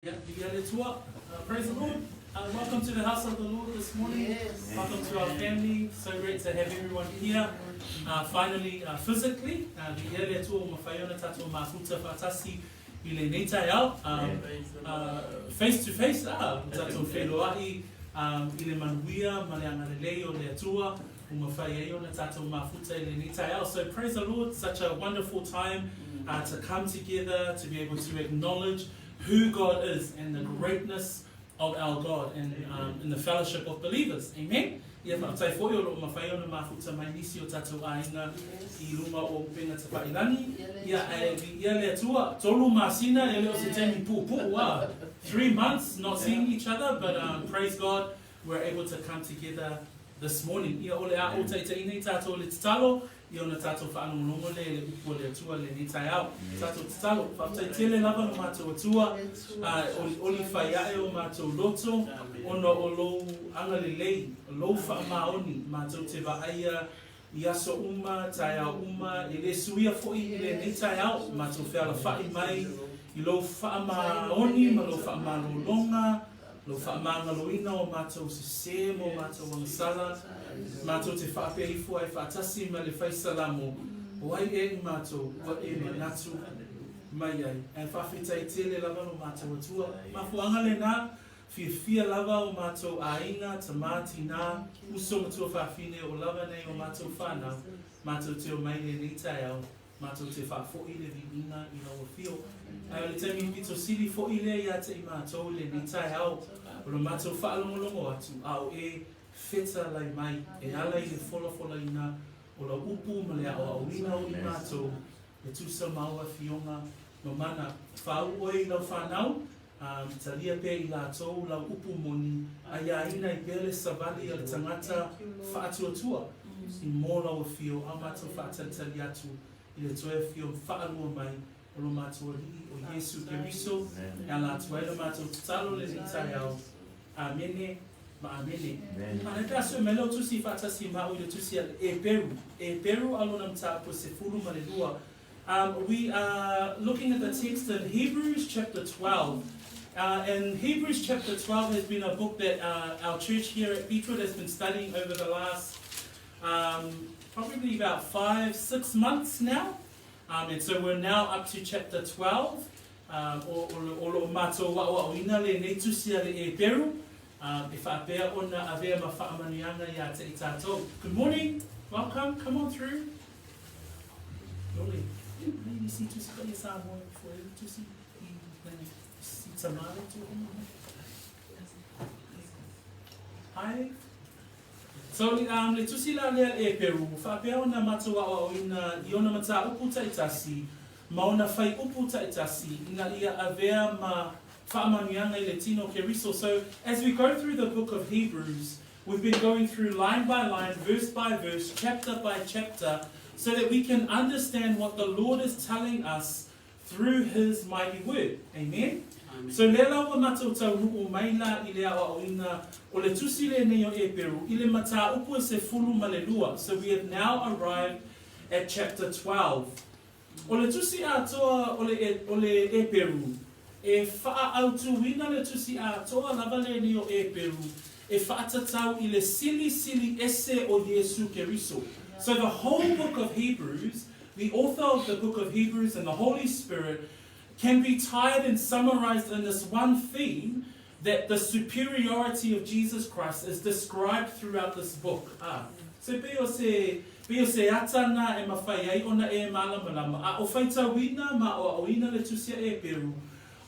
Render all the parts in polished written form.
Yeah, Praise the Lord. Welcome to the house of the Lord this morning. Yes. Welcome to our family. So great to have everyone here. Finally, physically, viia le Atua ua mafai ona tatou mafuta faatasi i lenei taeao. Face to face, ua tatou feiloai i le manuia ma le agalelei o le Atua ua mafai ai ona tatou mafuta i lenei taeao. So praise the Lord, such a wonderful time to come together, to be able to acknowledge who God is and the greatness of our God and in the fellowship of believers. Amen. Ia faafetai foi o lo o mafai ona mafuta mai nisi o tatou aiga i luga o upega tafailagi. Ia ae viia le Atua, tolu masina e le o se taimi puupuu a. 3 months not seeing each other, but praise God, we're able to come together this morning. Ia o le a ou taitaiina i tatou i le tatalo, ia ona tatou faalogologo lea i le upu a le Atua i lenei taeao. Tatou tatalo, faafetai tele lava lo matou Atua, olioli fai ae o matou loto, ona o lou agalelei, lou faamaoni, matou te vaaia i aso uma, taeao uma, e le suia foi i lenei taeao, matou fealafai mai i lou faamaoni ma lou faamalologa, lou faamagaloina o matou sesē ma o matou agasala, matou te faapea ifo ai faatasi ma le fai Salamo, o ai ea i matou ua e manatu mai ai. Ae faafetai tele lava lo matou Atua. Mafuaaga lenā, fiafia lava o matou aiga, tamā, tinā, uso ma tuafafine o lava nei o matou whanau, matou te omai lenei taeao, matou te faafoi le viiga i lau afio. Ae o le taimi pito sili foi lea ia te i matou i lenei taeao, o lo matou faalogologo atu, a o e fetalai mai, e ala i le folafolaina o lau upu ma le aoaoina o i matou, e tusa ma au afioga mamana. Faauu oe i lau fanau, talia pea i latou lau upu moni, aiaina ai pea le savali a le tagata faatuatua i mo lau afio, a matou faatalitali atu i le toe afio faalua mai o lo matou Alii o Iesu Keriso, e ala atu ai le matou tatalo lenei taeao. Amene ma amene. Manaia pe a sue mai lau tusi faatasi ma au i le tusi a le Eperu. Eperu a lona mataupu e 12. We are looking at the text in Hebrews chapter 12. And Hebrews chapter 12 has been a book that our church here at Beechwood has been studying over the last probably about 5, 6 months now. And so we're now up to chapter 12. O lo matou aoaoina lenei tusi a le Eperu, e faapea ona avea ma faamanuiaga ia te i tatou. Good morning, welcome, come on through. Lole, nei si tusi pa ia Samoa fo e tusi i si tamale tu. Hi. So, le tusi la lea Eperu, faapea ona matou aoaoina i ona mataupu taitasi, ma ona fuaiupu taitasi, ina ia avea ma faamanuiaga i le tino Keriso. So, as we go through the book of Hebrews, we've been going through line by line, verse by verse, chapter by chapter, so that we can understand what the Lord is telling us through His mighty word. Amen? Amen. So le la ua matou taunuu mai la i le aoaoina o le tusi lenei o Eperu i le mataupu e 12. So we have now arrived at chapter 12. O le tusi atoa o le Eperu, e faaautuina le tusi atoa lava lenei o Eperu, e faatatau i le silisili ese o Iesu Keriso. So the whole book of Hebrews, the author of the book of Hebrews and the Holy Spirit can be tied and summarized in this one theme that the superiority of Jesus Christ is described throughout this book. Ah. So pei o se ata na e mafai ai ona e malamalama. A o faitauina ma aoaoina le tusi a Eperu,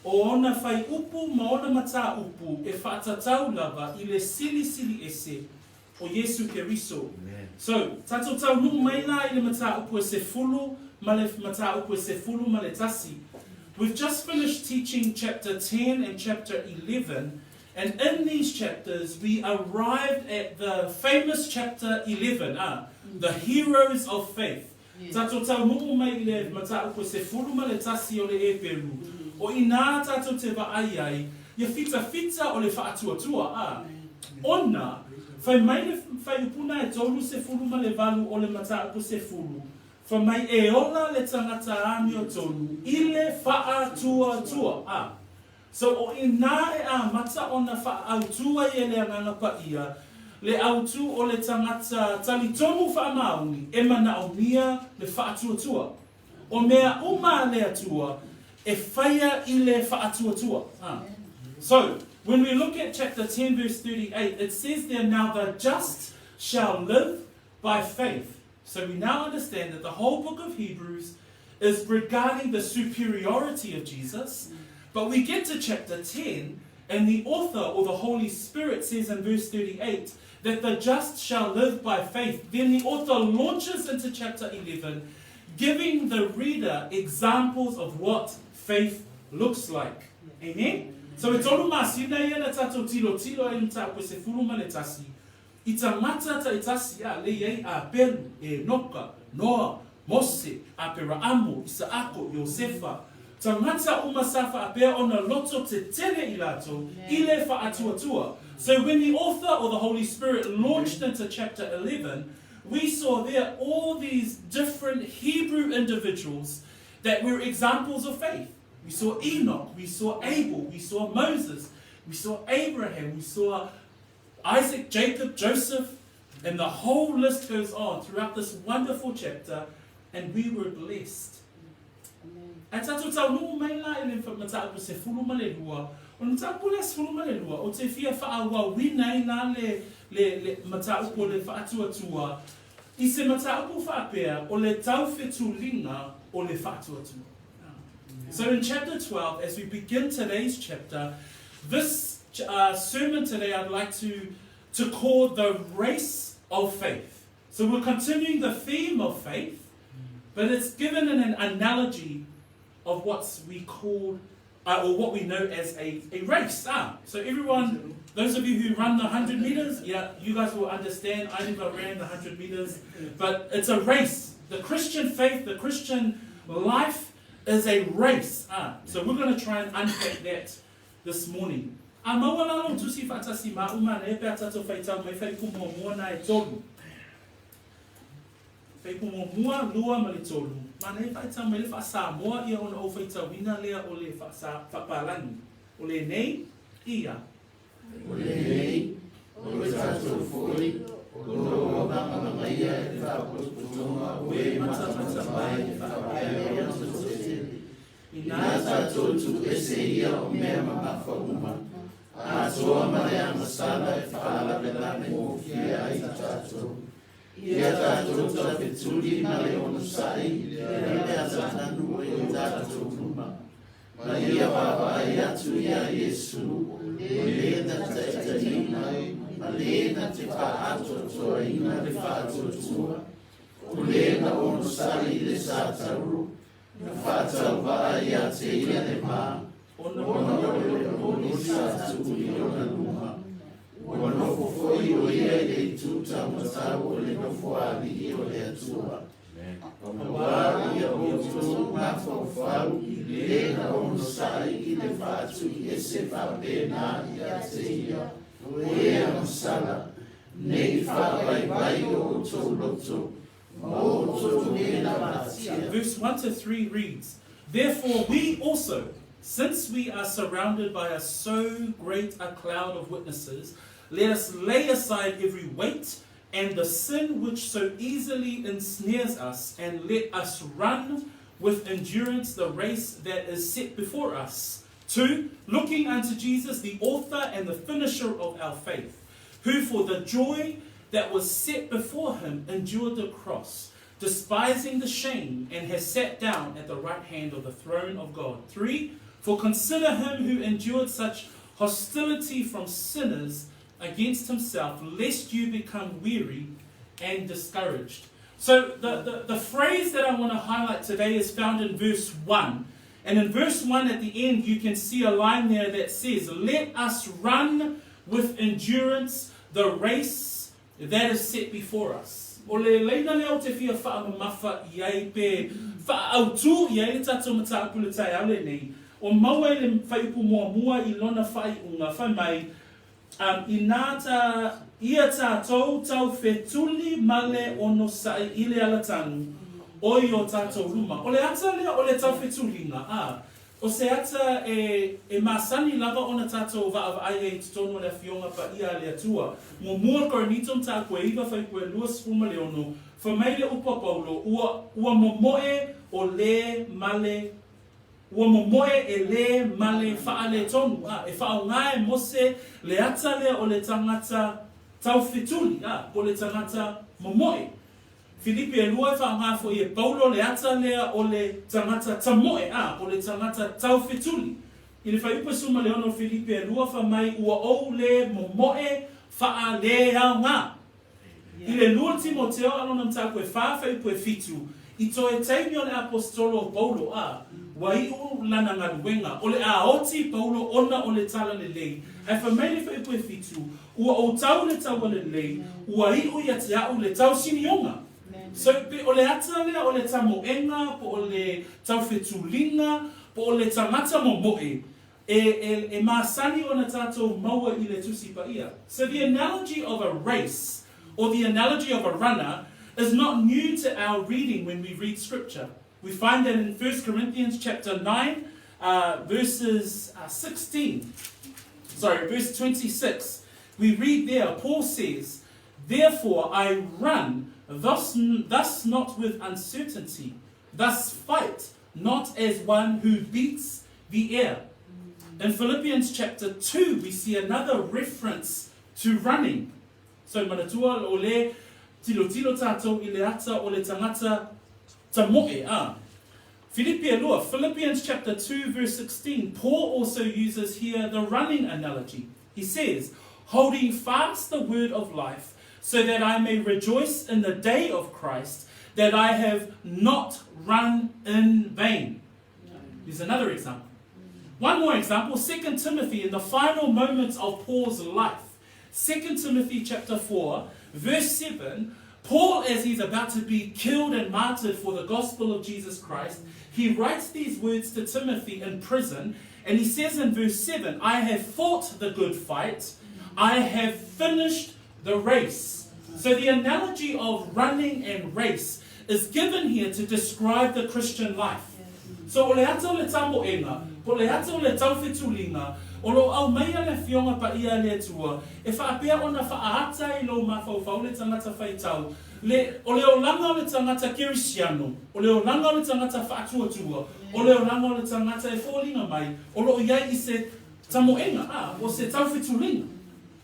o ona fuaiupu ma ona mataupu e faatatau lava i le silisili ese o Iesu Keriso. So, tatou taunuu mai la i le mataupu e 10 ma le mataupu e 11. We've just finished teaching chapter 10 and chapter 11, and in these chapters we arrived at the famous chapter 11, the heroes of faith. Tatou taunuu mai i le mataupu e 11 o le Eperu. O inā tatou te vaai ai, ia fitafita o le faatuatua. Ona, fai mai le fuaiupu na e 38 o le mataupu 10, fai mai e ola le tagata amiotonu i le faatuatua. So o inā e amata ona faaautu ai e le Agaga Paia le autu o le tagata talitonu faamaoni e manaomia le faatuatua. O mea uma a le Atua e faia i le faatuatua. So, when we look at chapter 10 verse 38, it says there, Now the just shall live by faith. So we now understand that the whole book of Hebrews is regarding the superiority of Jesus. But we get to chapter 10, and the author or the Holy Spirit says in verse 38 that the just shall live by faith. Then the author launches into chapter 11, giving the reader examples of what faith looks like. Amen? So e tolu masina ia na tātou tilotilo ai le mataupu e 11 i tagata taitasi a lei ai Apelu, Enoka, Noa, Mose, Aperaamo, Isaako, Iosefa, tagata uma sa faapea ona loto tetele i latou i le faatuatua. So when the author or the Holy Spirit launched into chapter 11, we saw there all these different Hebrew individuals that were examples of faith. We saw Enoch, we saw Abel, we saw Moses, we saw Abraham, we saw Isaac, Jacob, Joseph, and the whole list goes on throughout this wonderful chapter, and we were blessed. Ae tatou taunuu mai la i le mataupu 12, o le mataupu lea 12, ou te fia faaauauina ai la le, le, le mataupu o le faatuatua i se mataupu faapea o le taufetuliga o le faatuatua. So in chapter 12, as we begin today's chapter, this sermon today I'd like to, to call the race of faith. So we're continuing the theme of faith, but it's given in an analogy of what we call, or what we know as a, a race. Ah, so everyone, those of you who run the 100 meters, yeah, you guys will understand. I never ran the 100 meters, but it's a race. The Christian faith, the Christian life is a race. Ah, so we're going to try and unpack that this morning. A maua la lou tusi faatasi ma uma nei pe a tatou faitau mai faaiupu muamua na e tolu. Faaiupu muamua, lua ma le tolu. Ma nei faitau mai le faa-Samoa ia ona ou faitauina lea o le faapalagi. O lenei, ia. O lenei, o le tatou foi, o lo o malamalamaia i le faapotopotoga o e matamata mai e faapea ona toatele. Inā tatou tuuese ia o mea mamafa uma, atoa ma le agasala e faalavelave gofie ai tatou. Ia tatou taufetuli ma le onosai i le atatanu o i tatou luma. Ma ia vaavaai atu iā Iesu, o le na taitaiina ma le na te faaatoatoaina le faatuatua, o le na onosai i le satauro, na faatauvaa ia te ia le ma, ona o le olioli sa tuu i ona luma. Ua nofo foi o ia i le itu taumatau o le nofoalii o le Atua. Auā ia outou mafaufau i le na onosai i le faatuiese faapena ia te ia, o e agasala, ne i faavaivai o outou loto, ma o outou le lamatia. Verse 1 to 3 reads, Therefore we also, since we are surrounded by a so great a cloud of witnesses, let us lay aside every weight and the sin which so easily ensnares us, and let us run with endurance the race that is set before us. 2. Looking unto Jesus, the author and the finisher of our faith, who for the joy that was set before him endured the cross, despising the shame, and has sat down at the right hand of the throne of God. 3. For consider him who endured such hostility from sinners against himself, lest you become weary and discouraged. So the, the, the phrase that I want to highlight today is found in verse 1. And in verse 1 at the end, you can see a line there that says, Let us run with endurance the race that is set before us. O le laina lea o te fia whaamamafa i ai pe whaautū i ai le tatou mataupu le taeao lenei, o maua i le whaiupu muamua i lona whaiunga, whai mai, Um, inā tā ia tātou taufetuli ma le onosai i le alatanu o i o tātou luma. O le ata lea o le taufetuliga, ā, O se ata e, e masani lava ona tātou vaavaai ai i totonu o le Afioga Paia a le Atua. Muamua Korinito mataupu e 9 fuaiupu e 26, fai mai le upu a Paulo, ua, ua momoe o lē male, ua momoe e lē male faaletonu, a, e faaaoga e Mose le ata lea o le tagata taufetuli, a, po o le tagata momoe. Filipi e lua e faaaoga foi e Paulo le ata lea o le tagata tamoe, a, po o le tagata taufetuli. I le fuaiupu e 16 o Filipi e lua fai mai ua ou lē momoe faaleaoga. I le lua Timoteo a lona mataupu e fa fuaiupu e fitu, i toe taimi o le Aposetolo o Paulo, a, ua iʻu lana galuega, o le a oti Paulo ona o le Talalelei, ae fai mai le fuaiupu e fitu, Ua ou tau le taua lelei, ua iʻu ia te aʻu le tausinioga. So, pe o le ata lea o le tamoega, po o le taufetuliga, po o le tagata momoe, e, e, e masani ona tātou maua i le Tusi Paia. So the analogy of a race, or the analogy of a runner, is not new to our reading when we read scripture. We find that in 1 Corinthians chapter 9, verses 16, sorry, verse 26, we read there, Paul says, Therefore I run, thus, thus not with uncertainty, thus fight, not as one who beats the air. In Philippians chapter 2, we see another reference to running. So manatua o le tilotilo tātou i le ata o le tagata tamoe, a. Filipi e lua, Philippians chapter 2 verse 16, Paul also uses here the running analogy. He says, holding fast the word of life, so that I may rejoice in the day of Christ, that I have not run in vain. Here's another example. One more example, 2 Timothy, in the final moments of Paul's life. 2 Timothy chapter 4, verse 7, Paul, as he's about to be killed and martyred for the gospel of Jesus Christ, he writes these words to Timothy in prison, and he says in verse 7, I have fought the good fight, I have finished the race. So the analogy of running and race is given here to describe the Christian life. So o le ata o le tamoega, po o le ata o le taufetuliga, o lo o aumaia le Afioga Paia a le Atua, e faapea ona faaata i lou mafaufau le tagata faitau, le, o le olaga o le tagata Kerisiano, o le olaga o le tagata faatuatua, o le olaga o le tagata e foliga mai, o lo o i ai i se tamoega, a, o se taufetuliga.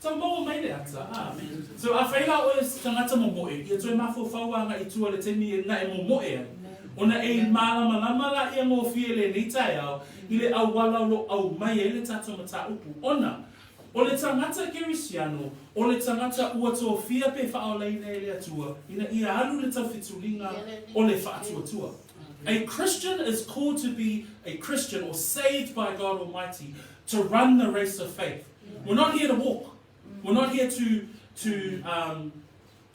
Tau maua mai le ata, a. So afai la oe se tagata momoe, ia toe mafaufau agaʻi i tua le taimi na e momoe ai, ona e mālamalama laia gofie lenei taeao i le auala o lo o aumai ai le tatou mataupu, ona o le tagata Kerisiano, o le tagata ua tofia pe faaolaina e le Atua ina ia alu le taufetuliga o le faatuatua. A Christian is called to be a Christian or saved by God Almighty to run the race of faith. We're not here to walk. We're not here to, to,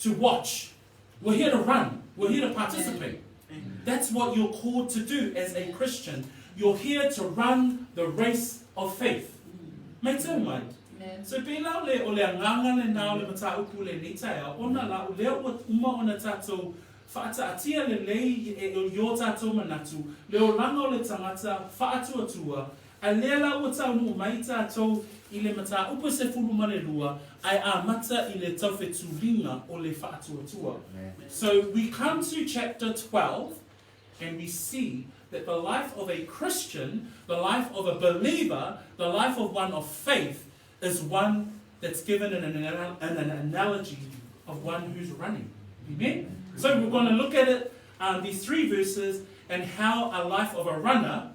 to watch. We're here to run. We're here to participate. That's what you're called to do as a Christian. You're here to run the race of faith. Matau mai. So pēlā o le, o le agaga lenā o le mataupu lenei taeao, ona la o lea ua uma ona tātou faataatia lelei e, i ō tātou manatu, le olaga o le tagata faatuatua, A lea la ua taunuu mai tātou i le mataupu e 12 ae amata i le taufetuliga o le faatuatua. So we come to chapter 12 and we see that the life of a Christian, the life of a believer, the life of one of faith is one that's given in an, in an analogy of one who's running. Amen? So we're going to look at it, these three verses, and how a life of a runner,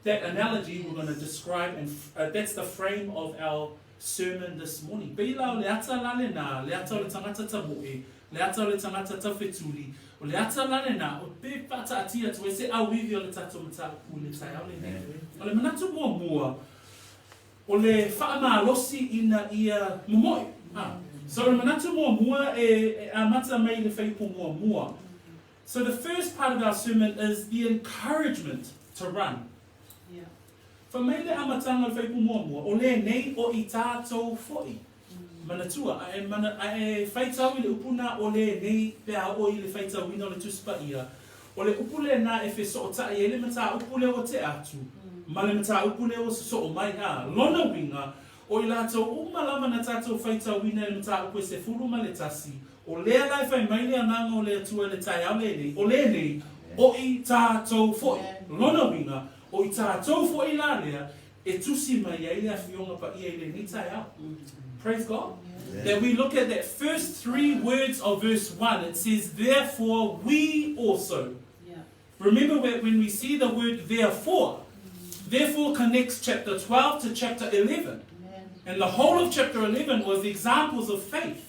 that analogy we're going to describe, and that's the frame of our sermon this morning. Pei la o le ata la lenā, le ata o le tagata tamoe, le ata o le tagata taufetuli, o le ata la lenā, o pe faataatia atu ai se auivi o le tatou mataupu i le taeao lenei. O le manatu muamua, o le faamalosi ina ia momoe. Ah. So o le manatu muamua e, e amata mai i le fuaiupu muamua. So the first part of our sermon is the encouragement to run. Yeah. Fai mai le amataga o le fuaiupu muamua, o lenei o i tātou foʻi. Manatua, a e, mana, a e faitau i le upu nā o lenei pe a oo i le faitauina o le Tusi Paia, o le upu lenā e fesootaʻi ai le mataupu lea ua tea atu. Ma le mataupu lea ua sosoo mai, a, lona uiga, o i latou uma lava na tatou faitauina i le mataupu e 11, o lea la e fai mai le Agaga o le Atua i le taeao lenei, o lenei, o i tatou foi. Lona uiga, o i tatou foi la lea e tusi mai ai le Afioga Paia i lenei taeao. Praise God. That we look at that first three words of verse 1, it says, Therefore we also. Remember when we see the word therefore, therefore connects chapter 12 to chapter 11. And the whole of chapter 11 was the examples of faith.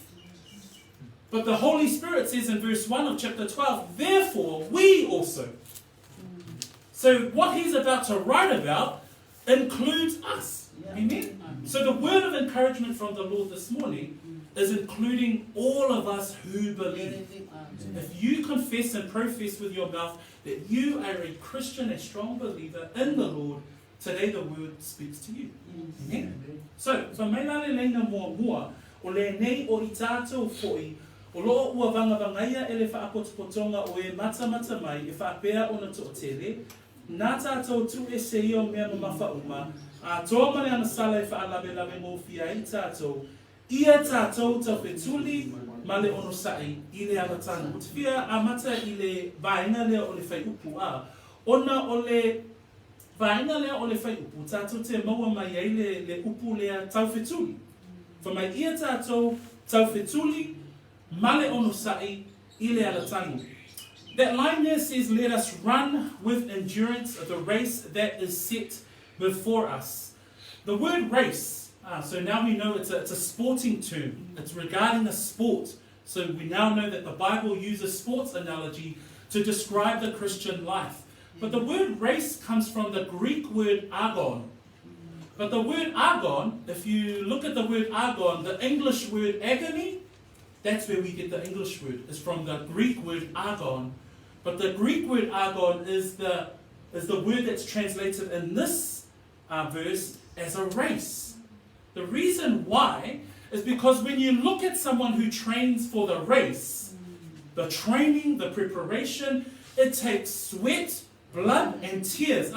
But the Holy Spirit says in verse 1 of chapter 12, therefore we also. So what he's about to write about includes us. Amen? So the word of encouragement from the Lord this morning is including all of us who believe. If you confess and profess with your mouth that you are a Christian, a strong believer in the Lord, today the word speaks to you. Amen. So, fa mai la le laina muamua, o lenei o i tatou foi, o loo ua vagavagaia e le faapotopotoga o e matamata mai e faapea ona toatele, Na tatou tuuese ia o mea mamafa uma, atoa ma le agasala e faalavelave gofie ai tatou, ia tatou taufetuli ma le onosai i le alataga. Ou te fia amata i le vaega lea o le whaiupu, a, ona o le vaega lea o le whaiupu, tatou te maua mai ai le, le upu lea taufetuli. Fa mai ia tatou taufetuli ma le onosai i le alataga. That line there says, let us run with endurance the race that is set before us. The word race, so now we know it's a sporting term. It's regarding a sport. So we now know that the Bible uses sports analogy to describe the Christian life. But the word race comes from the Greek word agon. But the word agon, if you look at the word agon, the English word agony, that's where we get the English word. It's from the Greek word agon. But the Greek word agon is the word that's translated in this verse as a race. The reason why is because when you look at someone who trains for the race, the training, the preparation, it takes sweat, blood and tears.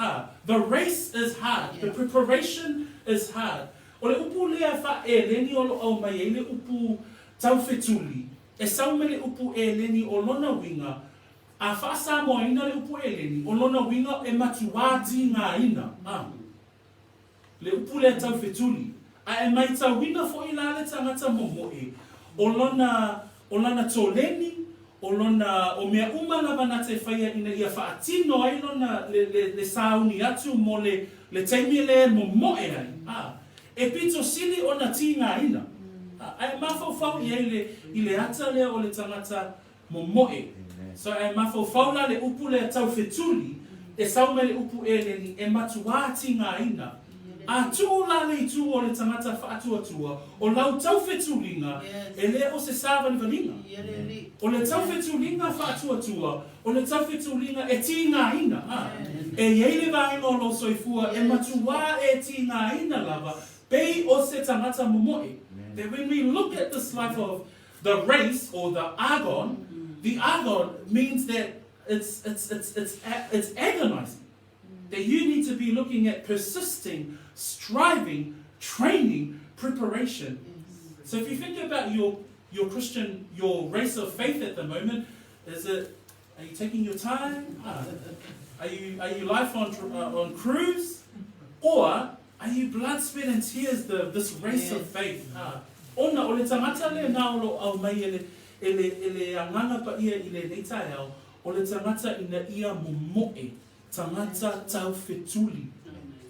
The race is hard. The preparation is hard. O le upu lea faaeleni o loo aumai ai le upu taufetuli, e sau mai le upu eleni o lona uiga, a faasamoaina le upu eleni, o lona uiga e matuā tigaina. Le upu lea taufetuli, a e maitauina foʻi la le tagata momoe, o lona, o lana toleni, o lona, o mea uma lava na te faia ina ia faatino ai lona, le, le, le sauni atu mo le, le taimi lea e momoe ai, a, e pito sili ona tigaina. A, ae mafaufau i ai le, i le ata lea o le tagata momoe. So ae mafaufau la le upu lea taufetuli, e sau mai le upu eleni e matuā tigaina. A tuu la le itu o le tagata faatuatua, o lau taufetuliga, e le o se savalivaliga. O le taufetuliga faatuatua, o le taufetuliga e tigaina. A, e iai le vaega o lou soifua e matuā e tigaina lava, pei o se tagata momoe. That when we look at this life of the race or the agon, the agon means that it's agonizing. That you need to be looking at persisting, striving, training, preparation. So if you think about your Christian, your race of faith at the moment, are you taking your time? Are you life on cruise? Or are you blood, sweat and tears, this race of faith? Ona o le tagata lena o loo aumai e le, e le, e le Agaga Paia i lenei taeao, o le tagata ina ia momoe, tagata taufetuli.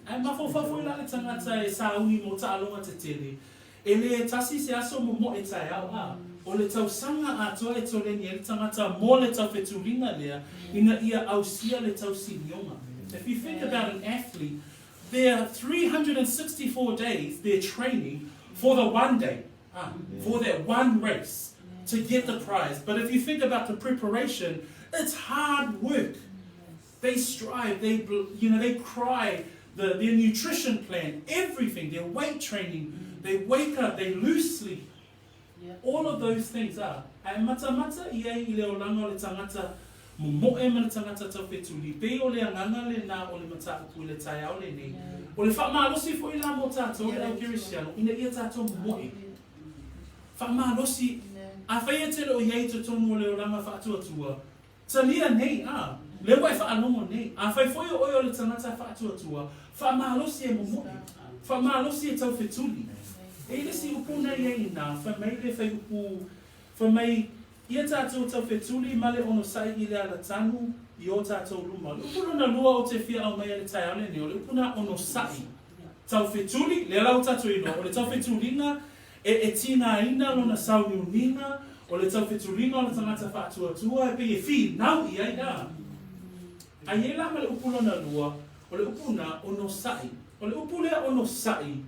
Ae mafaufau foi la le tagata e sauni mo taaloga tetele, e le tasi se aso momoe taeao a, o le tausaga atoa e toleni ai le tagata mo le taufetuliga lea ina ia ausia le tausinioga. If you think about an athlete, their 364 days, they're training for the one day, for that one race, to get the prize. But if you think about the preparation, it's hard work. They strive, they cry, their nutrition plan, everything, their weight training, they wake up, they lose sleep. All of those things are. Ae matamata i ai i le olaga o le tagata momo'e ma le tagata taufetuli, pei o le agaga lenā o le mataupu i le taeao lenei. O le faamalosi foi la mo tatou le au kerisiano ina ia tatou momo'e. Faamalosi, afai e te le o i ai i totonu o le olaga faatuatua, talia nei, a, lea ua e faalogo nei. Afai foi o oe o le tagata faatuatua, faamalosi e momo'e, faamalosi e taufetuli. E i ai le isi upu na i ai i ina, fai mai le fuaiupu, fai mai, Ia tatou taufetuli ma le onosai i le alatanu i o tatou luma. O le upu lona lua ou te fia aumaia i le taeao lenei, o le upu na onosai. Taufetuli, lea la ua tatou iloa, o le taufetuliga e e tigaina lona sauniuniga, o le taufetuliga o le tagata faatuatua e pei e finau i ai a. A i ai la ma le upu lona lua, o le upu na onosai. O le upu lea onosai,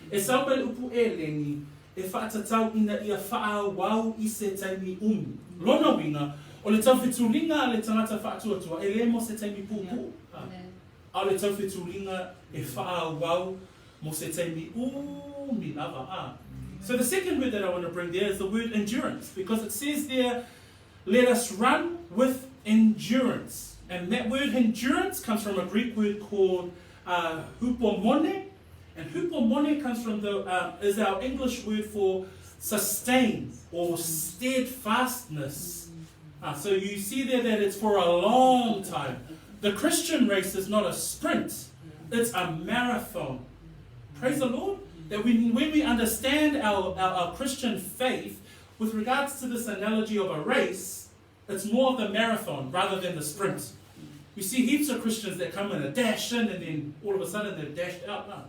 E sau mai le upu Eleni e faatatau ina ia faaauau i se taimi umi. Lona uiga, o le taufetuliga a le tagata faatuatua e le mo se taimi puupuu, a o le taufetuliga e faaauau mo se taimi umi lava. A. So the second word that I want to bring there is the word endurance, because it says there, let us run with endurance. And that word endurance comes from a Greek word called uh, hupomone, And hupomone comes from the, is our English word for sustain or steadfastness. So you see there that it's for a long time. The Christian race is not a sprint, it's a marathon. Praise the Lord. That we, when we understand our, our, our Christian faith, with regards to this analogy of a race, it's more of the marathon rather than the sprint. We see heaps of Christians that come in and dash in and then all of a sudden they're dashed out. No.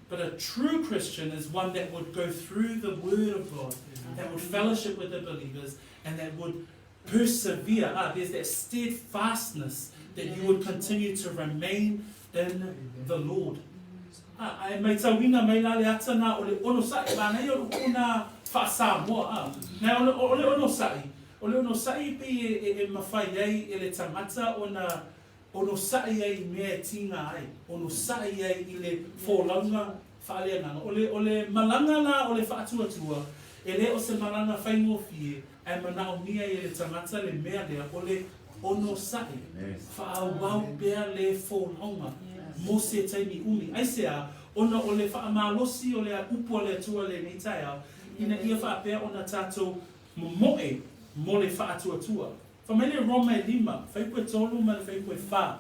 But a true Christian is one that would go through the Word of God, that would fellowship with the believers, and that would persevere. Ah, there's that steadfastness that you would continue to remain in the Lord. Ah, ae maitauina mai la le ata na o le onosai, manaia o le upu na faa-Samoa, ah. Na o le, o le onosai, O le onosai pei e, e mafai ai e le tagata ona onosai ai i mea e tiga ai, onosai ai i le folauga faaleagaga. O le, o le malaga la o le faatuatua, e le o se malaga faigofie, ae manaomia ai e le tagata le mea lea o le onosai, faaauau pea le folauga mo se taimi umi. Aisea? Ona o le faamalosi o le upu a le Atua i lenei taeao, ina ia faapea ona tatou Momoe mo le faatuatua. Fai mai le Roma e lima, fuaiupu e tolu ma le fuaiupu e fa.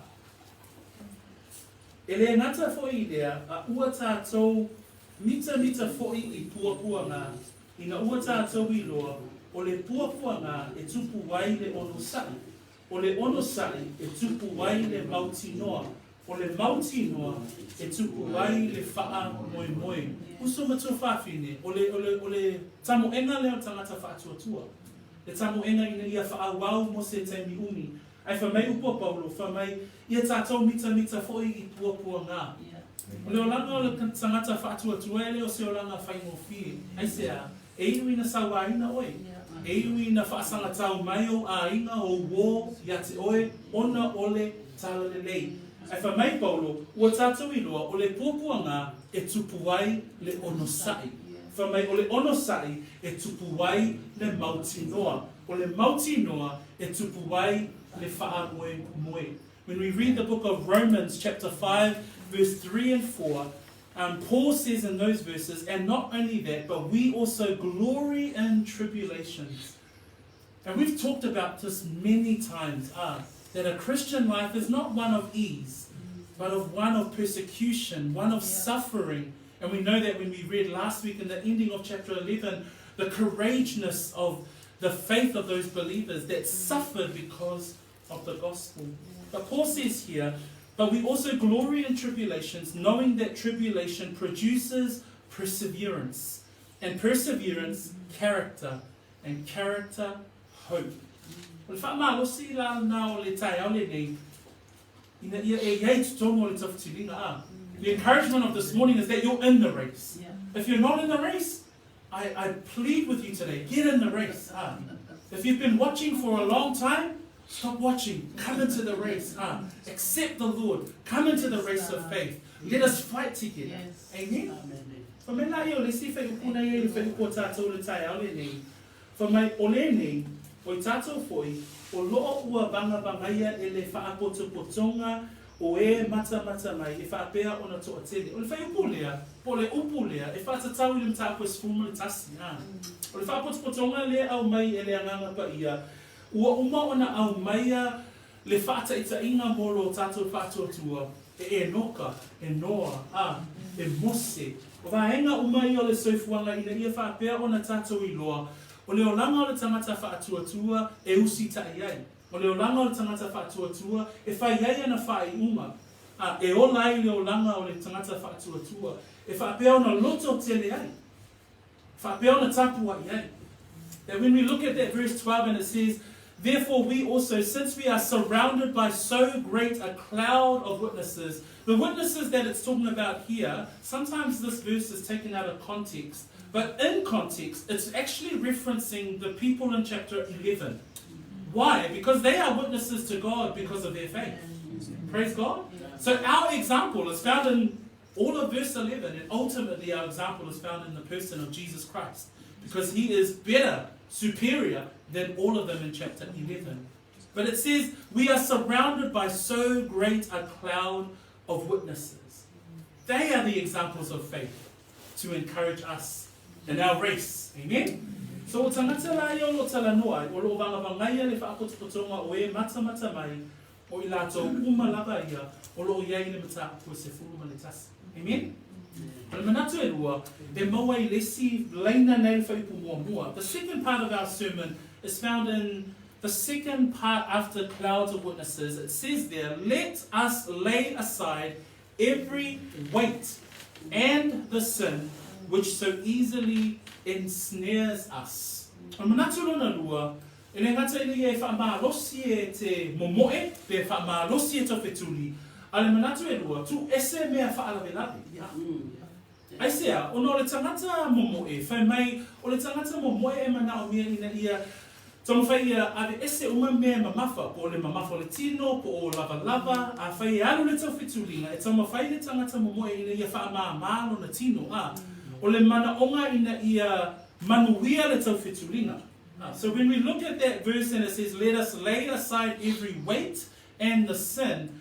E le gata foi i lea, a ua tatou mitamita foi i puapuaga, ina ua tatou iloa, o le puapuaga e tupu ai le onosai, o le onosai e tupu ai le mautinoa, O le mautinoa e tupu ai le faamoemoe. Uso ma tuafafine, o le, o le, o le tamoega lea o le tagata faatuatua. Le tamoega ina ia faaauau mo se taimi umi. Ae fai mai upu a Paulo, fai mai, ia tatou mitamita foi i puapuaga. O le olaga o le tagata faatuatua e le o se olaga faigofie. Aisea? E iu ina sauaina oe. E iu ina faasagatau mai ou aiga, ou uō, ia te oe, ona o le Talalelei. Ae fai mai Paulo, ua tatou iloa o le puapuaga e tupu ai le onosai. Fai mai o le onosai e tupu ai le mautinoa. O le mautinoa e tupu ai le faamoemoe. When we read the book of Romans chapter 5 verse 3 and 4, Paul says in those verses, and not only that, but we also glory in tribulations. And we've talked about this many times, that a Christian life is not one of ease, but of one of persecution, one of suffering. And we know that when we read last week in the ending of chapter 11, the courageousness of the faith of those believers that suffered because of the gospel. But Paul says here, but we also glory in tribulations, knowing that tribulation produces perseverance, and perseverance, character, and character, hope. O le faamalosi la lena o le taeao lenei, ina ia e i ai totonu o le tafetiliga. A. The encouragement of this morning is that you're in the race. If you're not in the race, I, I plead with you today, get in the race. Ah. If you've been watching for a long time, stop watching. Come into the race. Ah. Accept the Lord. Come into the race of faith. Let us fight together. Yes. Amen. Fa mai la ia o le isi fuaiupu na ia i le fuaiupu o tatou i le taeao lenei. Fa mai o lenei, O i tatou foi, o loo ua vagavagaia e le faapotopotoga o e matamata mai e faapea ona toatele. O le fuaiupu lea, po o le upu lea, e faatatau i le mataupu e 11, a. O le faapotopotoga lea e aumai e le Agaga Paia, ua uma ona aumaia le faataitaiga mo lo tatou faatuatua e Enoka, e Noa, a, e Mose. O vaega uma ia o le soifuaga ina ia faapea ona tatou iloa, o le olaga o le tagata faatuatua e usitai ai. O le olaga o le tagata faatuatua e fai ai ana faaiuga, a, e ola ai le olaga o le tagata faatuatua, e faapea ona loto tele ai, faapea ona tapuai ai. That when we look at that verse 12 and it says, Therefore we also, since we are surrounded by so great a cloud of witnesses, the witnesses that it's talking about here, sometimes this verse is taken out of context, but in context, it's actually referencing the people in chapter 11. Why? Because they are witnesses to God because of their faith. Praise God. So our example is found in all of verse 11, and ultimately our example is found in the person of Jesus Christ, because he is better, superior than all of them in chapter 11. But it says, we are surrounded by so great a cloud of witnesses. They are the examples of faith to encourage us in our race. Amen? So o tagata la ia o lo o talanoa ai, o lo o vagavagaia le faapotopotoga o e matamata mai, o i latou uma lava ia o lo o i ai i le mataupu e 11. Amen? O le manatu e lua, e maua i le isi laina nei le fuaiupu muamua. The second part of our sermon is found in the second part after clouds of witnesses. It says there, Let us lay aside every weight and the sin which so easily ensnares us. O le manatu lona lua, e le gata i le ia e faamalosi e te momoe pe faamalosi e taufetuli, a o le manatu e lua, tuu ese mea faalavelave. Aisea, ona o le tagata momoe, fai mai, o le tagata momoe e manaomia ina ia taumafai ia aveese uma mea e mamafa, po o le mamafa o le tino, po o lavalava, afai e alu le taufetuliga, e taumafai le tagata momoe ina ia faamāmā lona tino, ā, o le manaoga ina ia manuia le taufetuliga. So when we look at that verse and it says, Let us lay aside every weight and the sin,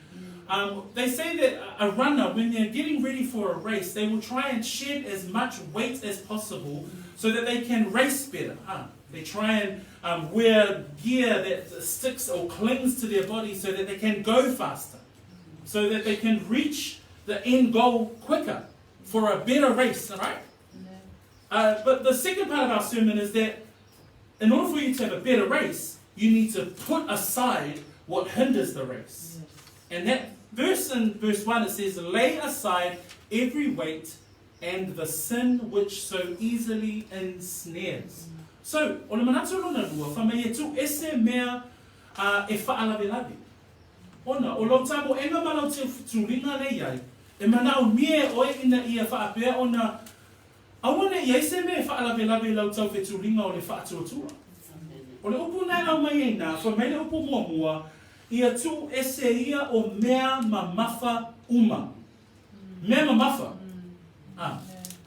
they say that a runner, when they're getting ready for a race, they will try and shed as much weight as possible so that they can race better. They try and wear gear that sticks or clings to their body so that they can go faster, so that they can reach the end goal quicker for a better race, all right? But the second part of our sermon is that in order for you to have a better race, you need to put aside what hinders the race. And that verse in verse 1, it says, Lay aside every weight and the sin which so easily ensnares. So, o le manatu lona lua, fai mai e tuu ese mea e faalavelave. Ona, o lou tamoega ma lau tuliga le i ai, e manaomia e oe ina ia faapea ona aua ne i ai se mea e faalavelave i lau taufetuliga o le faatuatua. O le upu na e aumai ai na, fai mai le upu muamua, ia tuu ese ia o mea mamafa uma. Mea mamafa. A.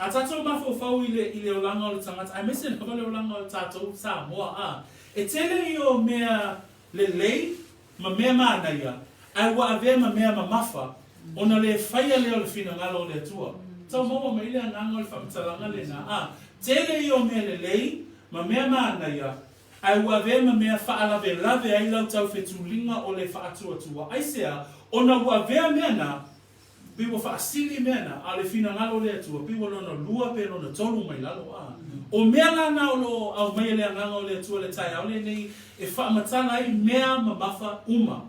A tatou mafaufau i le, i le olaga o le tagata, aemaise lava le olaga o tatou Samoa, a. E tele ia o mea lelei ma mea manaia, ae ua avea ma mea mamafa, ona le faia lea o le finagalo o le Atua. Tau maua mai le agaga o le faamatalaga lena, a. Tele ia o mea lelei ma mea manaia, ae ua avea ma mea faalavelave ai lau taufetuliga o le faatuatua. Aisea? Ona ua avea mea na, pei ua faasili mea na, a o le finagalo o le Atua, pei ua lona lua pe lona tolu mai lalo, a. O mea la na o lo o aumaia le Agaga o le Atua i le taeao lenei e faamatala ai mea mamafa uma.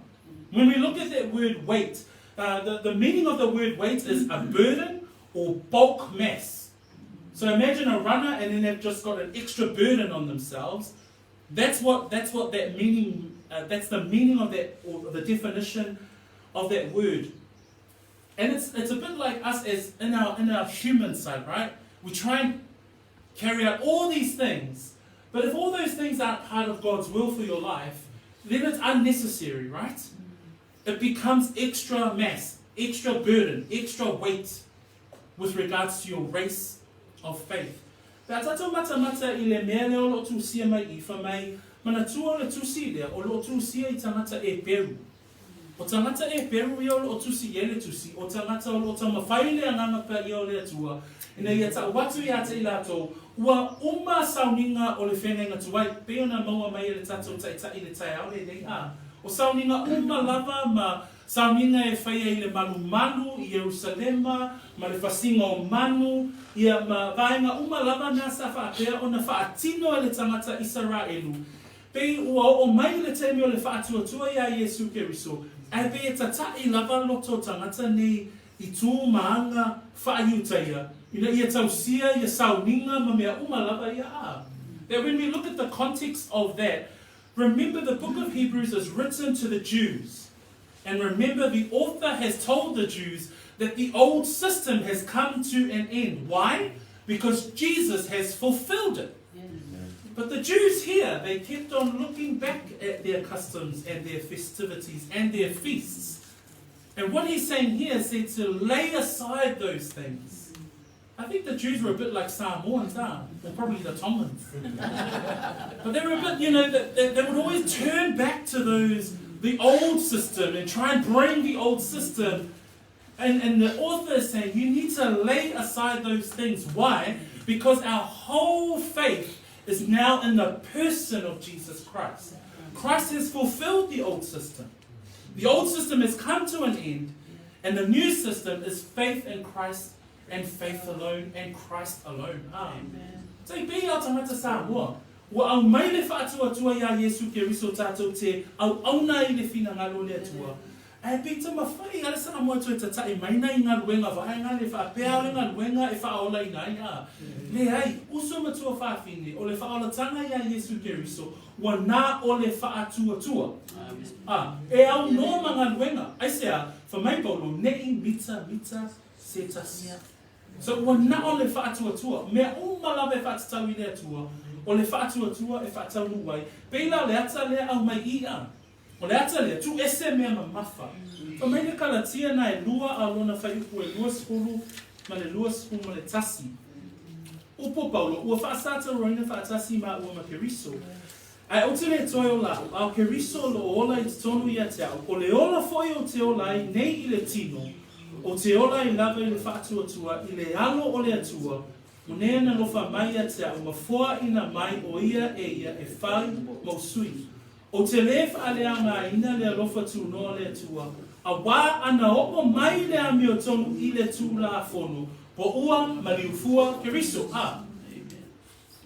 When we look at that word weight, the meaning of the word weight is a burden or bulk mass. So imagine a runner and then they've just got an extra burden on themselves. That's what, that's what that meaning, that's the meaning of that, or the definition of that word. And it's a bit like us as in our human side, right? We try and carry out all these things, but if all those things aren't part of God's will for your life, then it's unnecessary, right? It becomes extra mass, extra burden, extra weight with regards to your race of faith. Pe a tatou matamata i le mea lea o lo o tusia mai i, fai mai, Manatua o le tusi lea o lo o tusia i tagata Eperu. O tagata Eperu ia o lo o tusi i ai le tusi, o tagata o lo o taumafai le Agaga Paia o le Atua ina ia tau atu ia te i latou, ua uma sauniga o le feagaiga tuai, pei ona maua mai e le tatou Taitai i le taeao lenei, a o sauniga uma lava ma sauniga e faia i le malumalu i Ierusalema ma le fasiga o manu, ia ma vaega uma lava na sa faapea ona faatino e le tagata Isaraelu. Pei ua oo mai le taimi o le faatuatua iā Iesu Keriso, ae pei e tataʻi lava loto tagata nei i tu ma aga faa-Iutaia ina ia tausia ia sauniga ma mea uma lava ia a. That when we look at the context of that, remember the book of Hebrews is written to the Jews. And remember the author has told the Jews that the old system has come to an end. Why? Because Jesus has fulfilled it. But the Jews here, they kept on looking back at their customs and their festivities and their feasts. And what he's saying here is said to lay aside those things. I think the Jews were a bit like Samoans, huh? Or probably the Tongans. But they were a bit, you know, they, they would always turn back to those, the old system and try and bring the old system. And, and the author is saying you need to lay aside those things. Why? Because our whole faith is now in the person of Jesus Christ. Christ has fulfilled the old system. The old system has come to an end, and the new system is faith in Christ and faith alone and Christ alone. Amen. Tai pei a tagata Samoa, ua aumai le faatuatua iā Iesu Keriso tatou te auauna i le finagalo o le Atua, ae pei taumafai a le Samoa toe tataʻi mai nai galuega vaega le faapea o le galuega e faaolaina ai a. Leai, uso ma tuafafine, o le faaolataga iā Iesu Keriso ua na o le faatuatua. A, e aunoa ma galuega. Aisea? Fai mai Paulo, neʻi mitamita se tasi. So ua na o le faatuatua. Mea uma lava e faatatau i le Atua, o le faatuatua e faataunuu ai. Pei la o le ata lea aumai i a. O le ata lea, tuu ese mea mamafa. Fai mai le Kalatia na e lua a lona fuaiupu e 21. Upu o Paulo, ua faasatauroina faatasi māua ma Keriso. Ae ou te le toe ola au, a o Keriso o lo o ola i totonu ia te au, o le ola foi ou te ola ai nei i le tino, ou te ola ai lava i le faatuatua i le alo o le Atua, o nea na alofa mai ia te au ma foaina mai o ia e ia e fai mau sui. Ou te lē faaleaogaina le alofa tunoa o le Atua, auā ana oo mai le amiotonu i le Tulafono, po ua maliufua Keriso. A.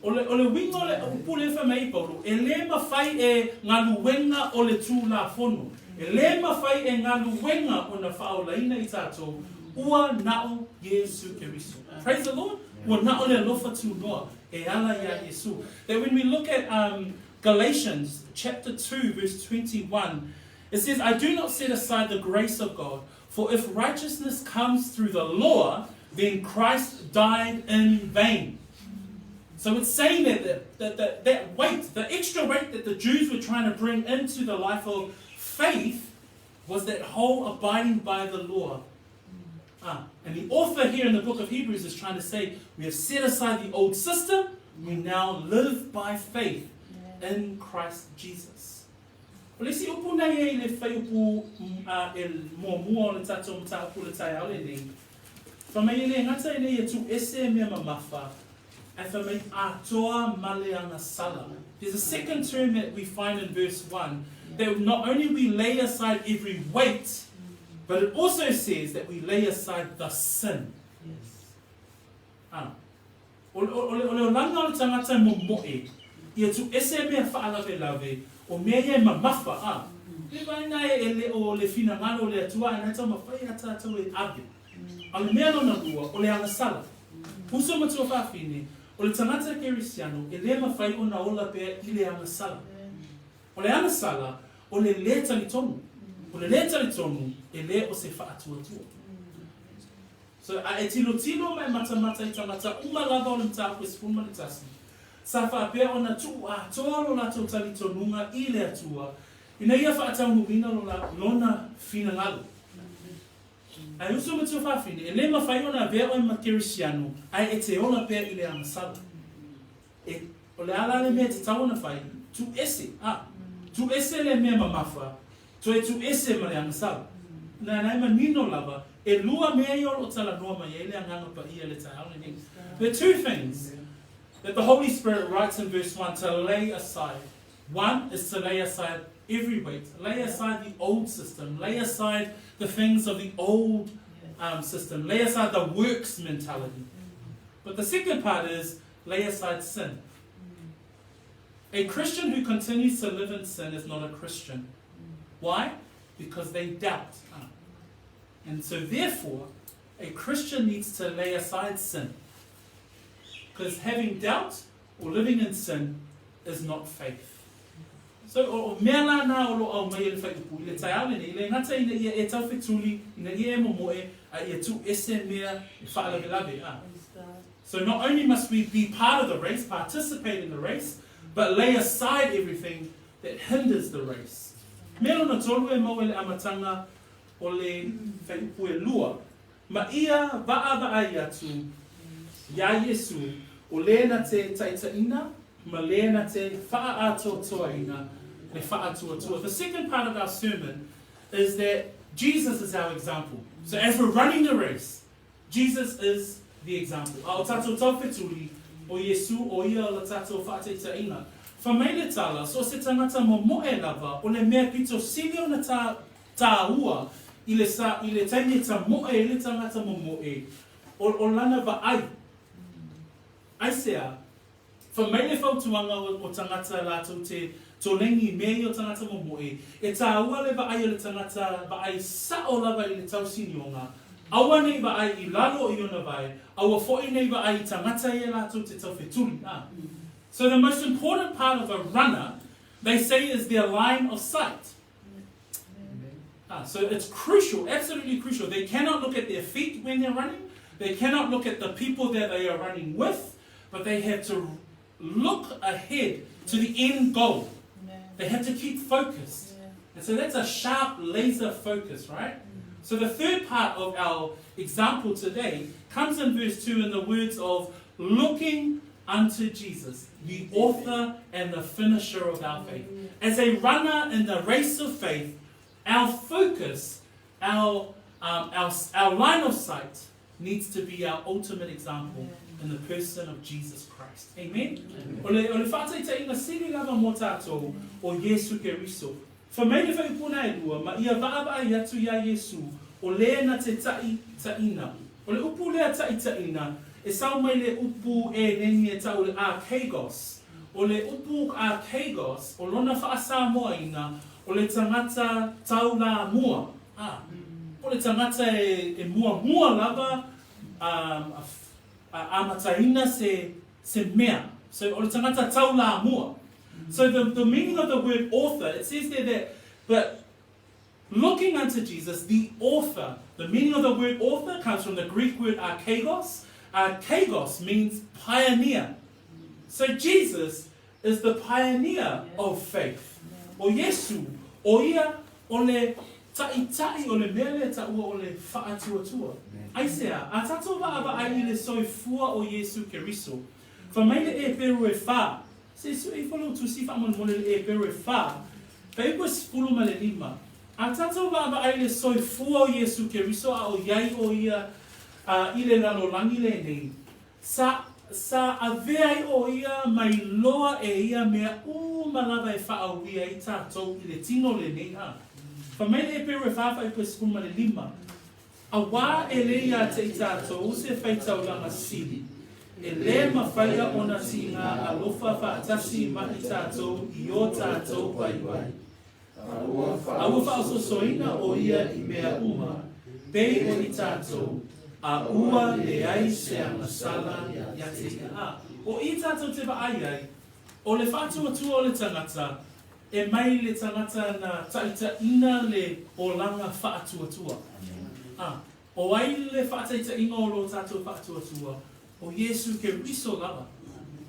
O le, o le uiga o le upu lea e fai mai ai Paulo, e lē mafai e galuega o le Tulafono, e lē mafai e galuega ona faaolaina i tatou, ua na o Iesu Keriso. Praise the Lord! Ua na o le alofa tunoa e ala iā Iesu. That when we look at um, Galatians chapter 2 verse 21, it says, I do not set aside the grace of God, for if righteousness comes through the law, then Christ died in vain. So it's saying that, that, that, that, that weight, the extra weight that the Jews were trying to bring into the life of faith, was that whole abiding by the law. Ah, and the author here in the book of Hebrews is trying to say, we have set aside the old system, we now live by faith in Christ Jesus. O le isi upu na ia i le fuaiupu e muamua o le tatou mataupu i le taeao lenei, fai mai e le gata ina ia tuuese mea mamafa, ae fai mai atoa ma le agasala. There's a second term that we find in verse 1, that not only we lay aside every weight, but it also says that we lay aside the sin. Ah. O, o, o, le, o le olaga o le tagata e momoe, ia tuuese mea faalavelave, o mea ia e mamafa, a. Le vaega e, e le o le finagalo o le Atua, ae na taumafai a tatou e ave. A o le mea lona lua, o le agasala. Uso ma tuafafine, o le tagata Kerisiano e lē mafai ona ola pea i le agasala. O le agasala, o le lē talitonu. O le lē talitonu, e lē o se faatuatua. So, a e tilotilo ma e matamata i tagata uma lava o le mataupu e 11, sa faapea ona tuu atoa lo latou talitonuga i le Atua, ina ia faataunuuina lo la, lona finagalo. Ae uso ma tuafafine, e lē mafai ona avea oe ma Kerisiano, ae e te ola pea i le agasala. E, o le a la le mea e tatau ona fai? Tuuese, a. Tuuese le mea mamafa, toe tuuese ma le agasala. Na na e manino lava, e lua mea ia o loo talanoa mai ai le Agaga Paia i le taeao lenei. The two things that the Holy Spirit writes in verse 1 to lay aside. One is to lay aside every weight, lay aside the old system, lay aside the things of the old system, lay aside the works mentality. But the second part is lay aside sin. A Christian who continues to live in sin is not a Christian. Why? Because they doubt. And so, therefore, a Christian needs to lay aside sin. Because having doubt or living in sin is not faith. So, o mea la na o loo aumaia e le Fuaiupu i le taeao lenei, e le gata ina ia e taufetuli, ina ia e momoe, a ia tuuese mea e faalavelave. A. So not only must we be part of the race, participate in the race, but lay aside everything that hinders the race. Mea lona tolu e maua i le amataga o le fuaiupu e lua, ma ia vaavaai atu iā Iesu o le na te taitaiina ma le na te faaatoatoaina le faatuatua. The second part of our sermon is that Jesus is our example. So as we're running the race, Jesus is the example. A o tatou taufetuli, o Iesu, o ia la tatou faataitaiga. Fai mai le tala, so o se tagata momoe lava, o le mea pito sili ona tā, tāua i le sa, i le taimi e tamoe ai le tagata momoe, o, o lana vaai. Aisea? Fai mai le fautuaga o, o tagata latou te tolengi i mea ia o tagata momoe, e tāua le vaai o le tagata vaai sao lava i le tausinioga, aua nei vaai i lalo i ona vae, aua foi nei vaai i tagata ia latou te taufetuli, a. So the most important part of a runner, they say, is their line of sight. So it's crucial, absolutely crucial. They cannot look at their feet when they're running. They cannot look at the people that they are running with, but they have to look ahead to the end goal. They have to keep focused. And so that's a sharp laser focus, right? So the third part of our example today comes in verse 2 in the words of looking unto Jesus, the author and the finisher of our faith. As a runner in the race of faith, our focus, our line of sight needs to be our ultimate example in the person of Jesus Christ. Amen? O le faataitaiga sili lava mo tatou o Iesu Keriso. Fai mai le fuaiupu e lua, ma ia vaavaai atu iā Iesu, o le na te taitaiina. O le upu lea taitaiina, e sau mai le upu e neni e tau le archegos. O le upu archegos, o lona faasamoaina, o le tagata taulamua. Ah, o le tagata e muamua lava a amataina se mea. So o le tagata taulamua. So the meaning of the word author, it says there that, but looking unto Jesus, the author, the meaning of the word author comes from the Greek word archegos. Archegos means pioneer. So Jesus is the pioneer of faith. O Iesu, o ia o le taitai o le mea lea taua o le faatuatua. Aisea, a tatou vaavaai i le soifua o Iesu Keriso. Fai mai le Eperu e 4. Se su e folo tusi faamolemole le Eperu e 4. Fuaiupu e 15. A tatou vaavaai i le soifua o Iesu Keriso a o iai o ia i le lalolagi lenei. Sa avea ai o ia mai loa e ia mea uma lava e faauia ai tatou i le tino lenei a. Fai mai le Eperu e 4 fuaiupu e 15. Auā e le ia te i tatou se faitaulaga sili. E le mafaia ona tiga alofa faatasi ma i tatou i o tatou waiwai. A ua faaosoosoina o ia i mea uma, pei o i tatou, a ua leai se agasala ia te ia. A, o i tatou te vaai ai, o le faatuatua o le tagata, e mai le tagata na taitaiina le olaga faatuatua. A, o ai le faataitaiga o lo tatou faatuatua, o Iesu Keriso lava.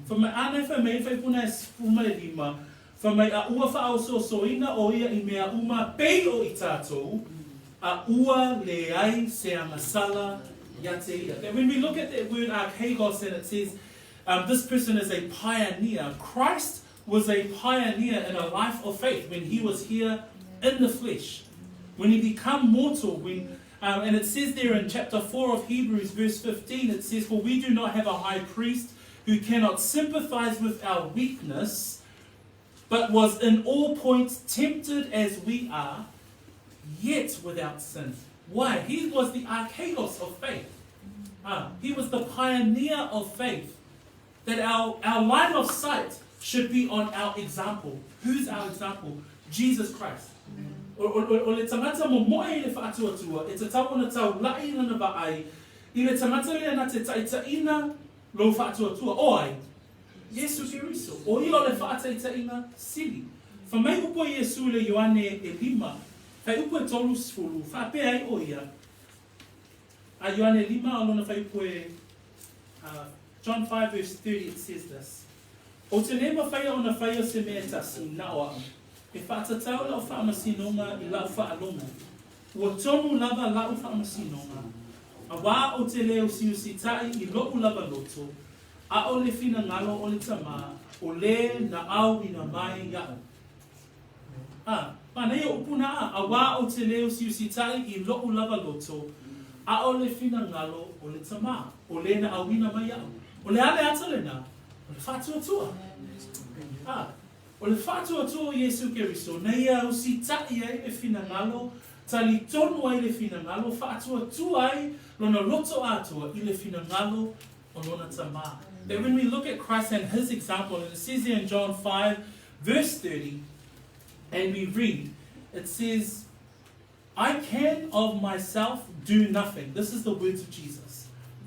Fai mai, ana e fai mai, fuaiupu e 15, fai mai a ua faaosoosoina o ia i mea uma pei o i tatou, a ua leai se agasala ia te ia. That when we look at that word archegos and it says this person is a pioneer, Christ was a pioneer in a life of faith when he was here in the flesh. When he became mortal, when and it says there in chapter 4 of Hebrews, verse 15, it says, For we do not have a high priest who cannot sympathize with our weakness, but was in all points tempted as we are, yet without sin. Why? He was the archegos of faith. He was the pioneer of faith. That our line of sight should be on our example. Who's our example? Jesus Christ. O le tagata momoe i le faatuatua, e tatau ona taula'i lana vaai i le tagata lea na te taitaiina lou faatuatua. O ai? Iesu Keriso. O ia o le faataitaiga sili. Fai mai upu a Iesu i le Ioane e lima, fuaiupu e 30, faapea ai o ia, a Ioane 5 o lona fuaiupu e, John 5 verse 30 it says this, Ou te le mafaia ona faia se mea e tasi, na o a'u, e faatatau la'u faamasinoga i la'u faalogo, ua tonu lava la'u faamasinoga, auā ou te le usiusita'i i lo'u lava loto, a o le finagalo o le Tamā, o lē na auina mai iaʻu. A, manaia upu na a, auā ou te le usiusita'i i lo'u lava loto, a o le finagalo o le Tamā, o lē na auina mai iaʻu. O le a le ata lenā? O le faatuatua. A, o le faatuatua o Iesu Keriso, na ia usita'i ai le finagalo, talitonu ai le finagalo, faatuatua ai lona loto atoa i le finagalo o lona Tamā. That when we look at Christ and his example, and it says here in John 5, verse 30, and we read, it says, I can of myself do nothing. This is the words of Jesus.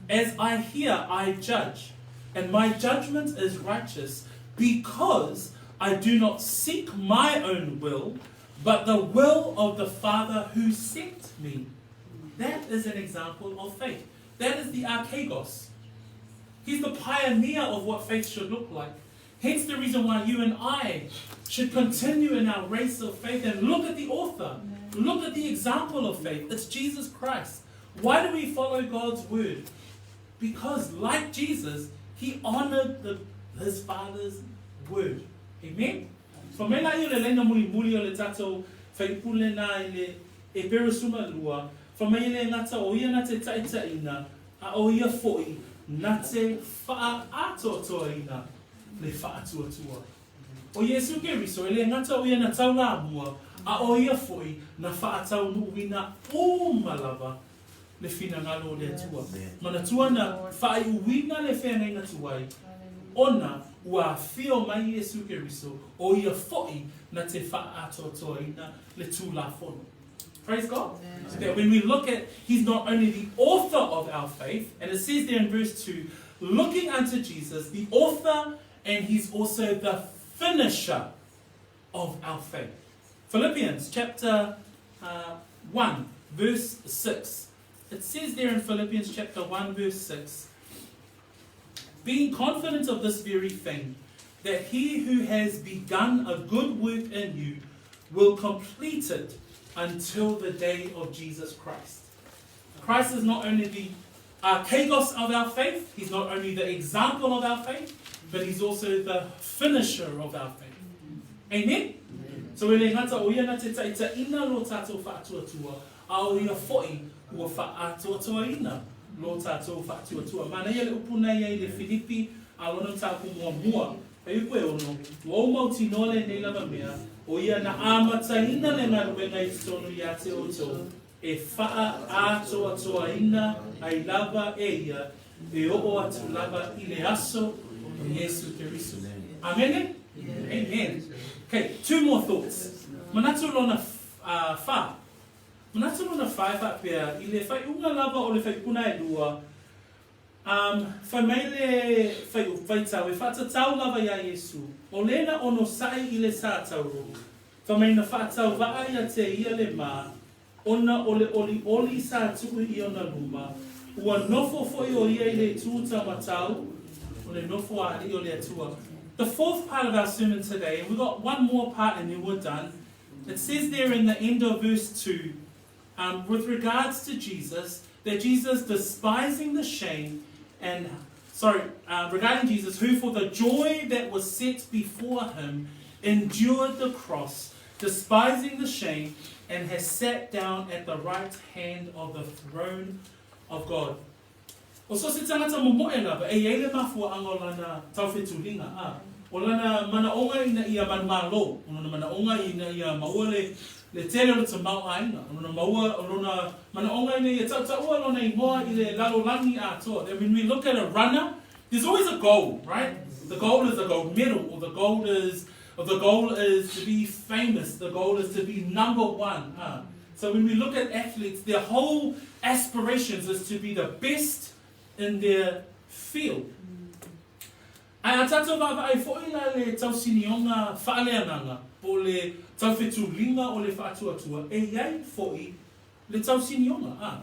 As I hear, I judge, and my judgment is righteous, because I do not seek my own will, but the will of the Father who sent me. That is an example of faith. That is the archegos. He's the pioneer of what faith should look like. Hence the reason why you and I should continue in our race of faith and look at the author. Look at the example of faith. It's Jesus Christ. Why do we follow God's word? Because, like Jesus, he honored his Father's word. Amen? Fai mai laia o le laina mulimuli o le tatou faipule na i le Epere 12, fai mai e le gata o ia na te taitaiina, a o ia fo'i na te faaatoatoaina le faatuatua. O Iesu Keriso, e le gata o ia na taulamua, a o ia fo'i na faataunuuina uma lava le finagalo o le Atua. Manatua na faaiuina le feagaiga tuai, ona ua afio mai Iesu Keriso, o ia fo'i na te faaatoatoaina le Tulafono. Praise God. That when we look at, he's not only the author of our faith, and it says there in verse 2, looking unto Jesus, the author, and he's also the finisher of our faith. Philippians chapter 1, verse 6. It says there in Philippians chapter 1, verse 6, being confident of this very thing, that he who has begun a good work in you will complete it until the day of Jesus Christ. Christ is not only the archegos of our faith, he's not only the example of our faith, but he's also the finisher of our faith. Amen? So e le gata o ia na te taitaiina lo tatou faatuatua, a o ia fo'i ua faaatoatoaina lo tatou faatuatua. Manaia le upu na ia i le Filipi a lona mataupu muamua, fuaiupu e ono, ua ou mautinoa lenei lava mea, o ia na amataina le galuega i totonu ia te outou, e faaatoatoaina ai lava e ia e oo atu lava i le aso o Iesu Keriso. Amene? Amen. Okay, two more thoughts. Manatu lona fa. Manatu lona fa e faapea, i le faaiuga lava o le faipuna e lua, fai mai le faitau e faatatau lava iā Iesu, o le na onosa'i i le satauro, fai mai na faatauvaa ia te ia le ma, ona o le olioli sa tuu i ona luma, ua nofo fo'i o ia i le itu taumatau o le nofo a alii o le Atua. The fourth part of our sermon today, and we've got one more part and then we're done. It says there in the end of verse 2, with regards to Jesus, that Jesus, despising the shame, and Sorry, regarding Jesus, who for the joy that was set before him endured the cross, despising the shame, and has sat down at the right hand of the throne of God. O so se tangata momoe lava, e iai le mafuaʻaga o lana taufetuliga, a o lana manaʻoga ina ia manumalo, o lona manaʻoga ina ia maua le le tele o le tamaoaiga, o lona maua, o lona manaʻoga ina ia taʻutaʻua lona igoa i le lalolagi atoa. That when we look at a runner, there's always a goal, right? The goal is a gold medal, or the goal is, or the goal is to be famous, the goal is to be number one. So when we look at athletes, their whole aspirations is to be the best in their field. Ae a tatou vaavaai foi la le tausinioga faaleagaga po o le taufetuliga o le faatuatua, e iai foi le tausinioga. A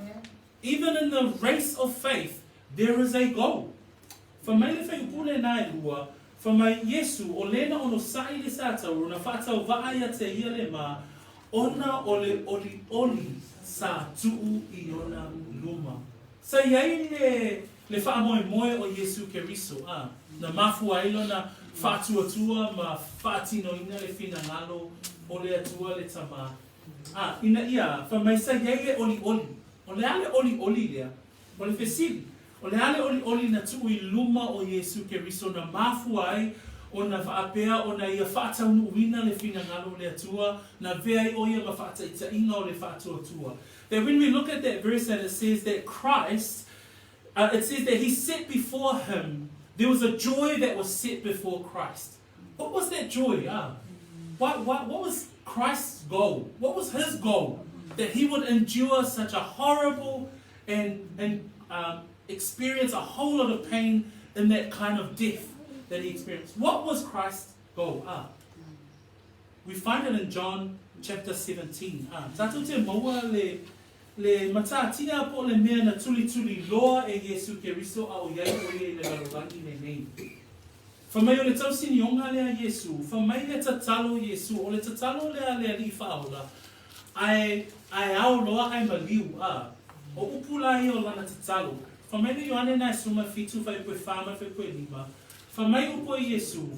Even in the race of faith, there is a goal. Fa mai le fuaiupu lena e lua, fa mai Iesu, o lena ono saʻi le satauru na faatauvaa ia te ia le ma, ona o le olioli sa tuu i ona luma. Sa iai le le faamoemoe o Iesu Keriso, a, na mafua ai lona faatuatua ma faatinoina le finagalo o le Atua le Tama, a, ina ia fa mai sa iai le olioli. O le a le olioli lea? O le fesili, o le a le olioli na tuu i luma o Iesu Keriso na mafua ai ona faapea ona ia faataunuuina le finagalo o le Atua na avea ai o ia ma faataitaiga o le faatuatua? That when we look at that verse and it says that Christ, it says that he set before him, there was a joy that was set before Christ. What was that joy? Ah? What was Christ's goal? What was his goal? That he would endure such a horrible and experience a whole lot of pain in that kind of death that he experienced. What was Christ's goal? Ah? We find it in John chapter 17. Ah, tatou te maua le le matatia po o le mea na tulituli loa e Iesu Keriso a o iai o ia i le lalolagi lenei. Fa mai o le tausinioga lea Iesu, fa mai le tatalo Iesu, o le tatalo lea le Alii Faaola, ae, ae ao loa ae maliu, a, o upu la ia o lana tatalo. Fa mai le Ioane na e suma fitu fuaiupu e fa ma le fuaiupu e lima, fa mai upu e Iesu,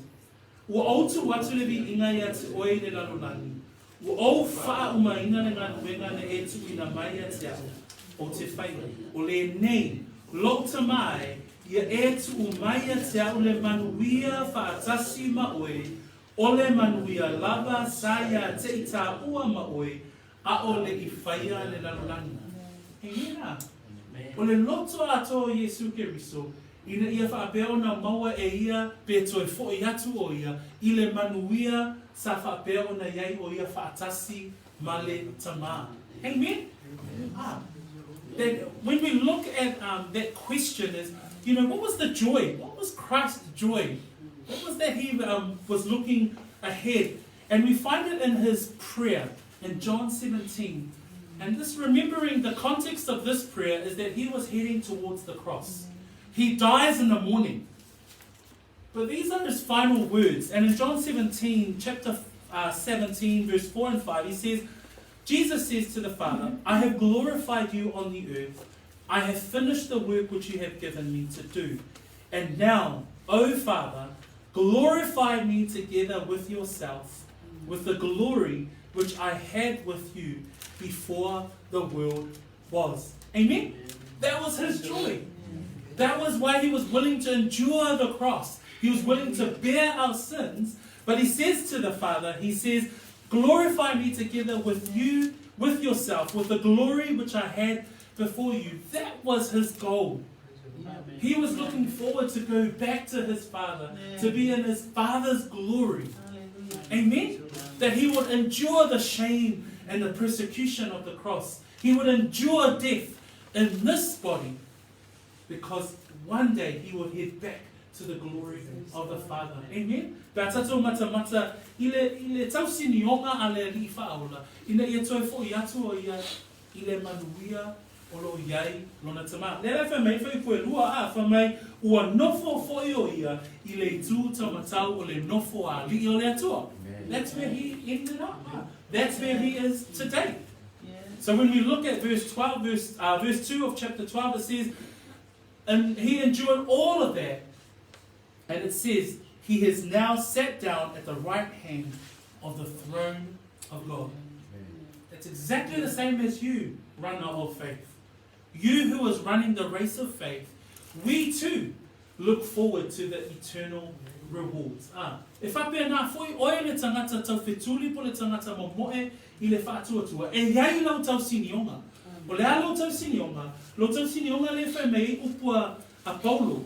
Ua ou tuu atu le viiga ia te oe i le lalolagi, ua ou faaumaina le galuega na e tuuina mai ia te au, ou te faia. O lenei, lou tama e, ia e tuu mai ia te au le manuia faatasi ma oe, o le manuia lava sa ia te i taua ma oe, a o le i faia le lalolagi. Amen. O le loto atoa o Iesu Keriso, ina ia faapea ona maua e ia pe toe foʻi atu o ia i le manuia sa faapea ona iai o ia faatasi ma le Tama. Amen? Ah. That when we look at that question is, what was the joy? What was Christ's joy? What was that he was looking ahead? And we find it in his prayer in John 17. And this, remembering the context of this prayer, is that he was heading towards the cross. He dies in the morning. But these are his final words. And in John 17, chapter 17, verse 4 and 5, he says, Jesus says to the Father, I have glorified you on the earth. I have finished the work which you have given me to do. And now, O Father, glorify me together with yourself, with the glory which I had with you before the world was. Amen? That was his joy. That was why he was willing to endure the cross. He was willing to bear our sins. But he says to the Father, he says, glorify me together with you, with yourself, with the glory which I had before you. That was his goal. He was looking forward to go back to his Father, to be in his Father's glory. Amen? That he would endure the shame and the persecution of the cross. He would endure death in this body because one day he would head back to the glory of the Father. Amen? Pe a tatou matamata i le, i le tausinioga a le Alii Faaola, ina ia toe foʻi atu o ia i le manuia o lo o i ai lona Tama. Lea la e fai mai fuaiupu e lua, a, fai mai, ua nofo foi o ia i le itu taumatau o le nofo a alii o le Atua. That's where he ended up. That's where he is today. So when we look at verse 12, verse 2 of chapter 12, it says, And he endured all of that. And it says, he has now sat down at the right hand of the throne of God. It's exactly the same as you, runner of faith. You who is running the race of faith, we too look forward to the eternal rewards. Ah, e faapea nā foi oe le tangata tauwhetuli po le tangata momoe i le faatuatua, e iai lau tausinioga. O le a lou tausinioga? Lou tausinioga lea e fai mai ai upu a a Paulo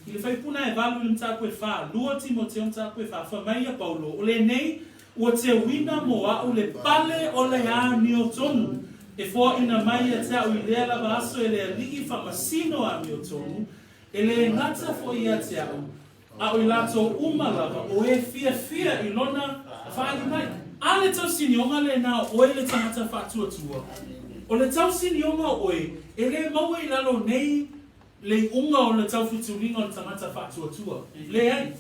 i le faipuna e valu i le mataupu e fa, lua Timoteo mataupu e fa, fai mai ia Paulo, O lenei ua teuina mo a'u le pale o le amiotonu, e foaʻina mai ia te a'u i lea lava aso e le Alii faamasino amiotonu, e lē gata foʻi ia te a'u, a o i latou uma lava o e fiafia i lona faaali mai. A le tausinioga lenā o oe le tagata faatuatua, o le tausinioga o oe e lē maua i lalo nei le iuga o le taufetuliga o le tagata faatuatua. Leai.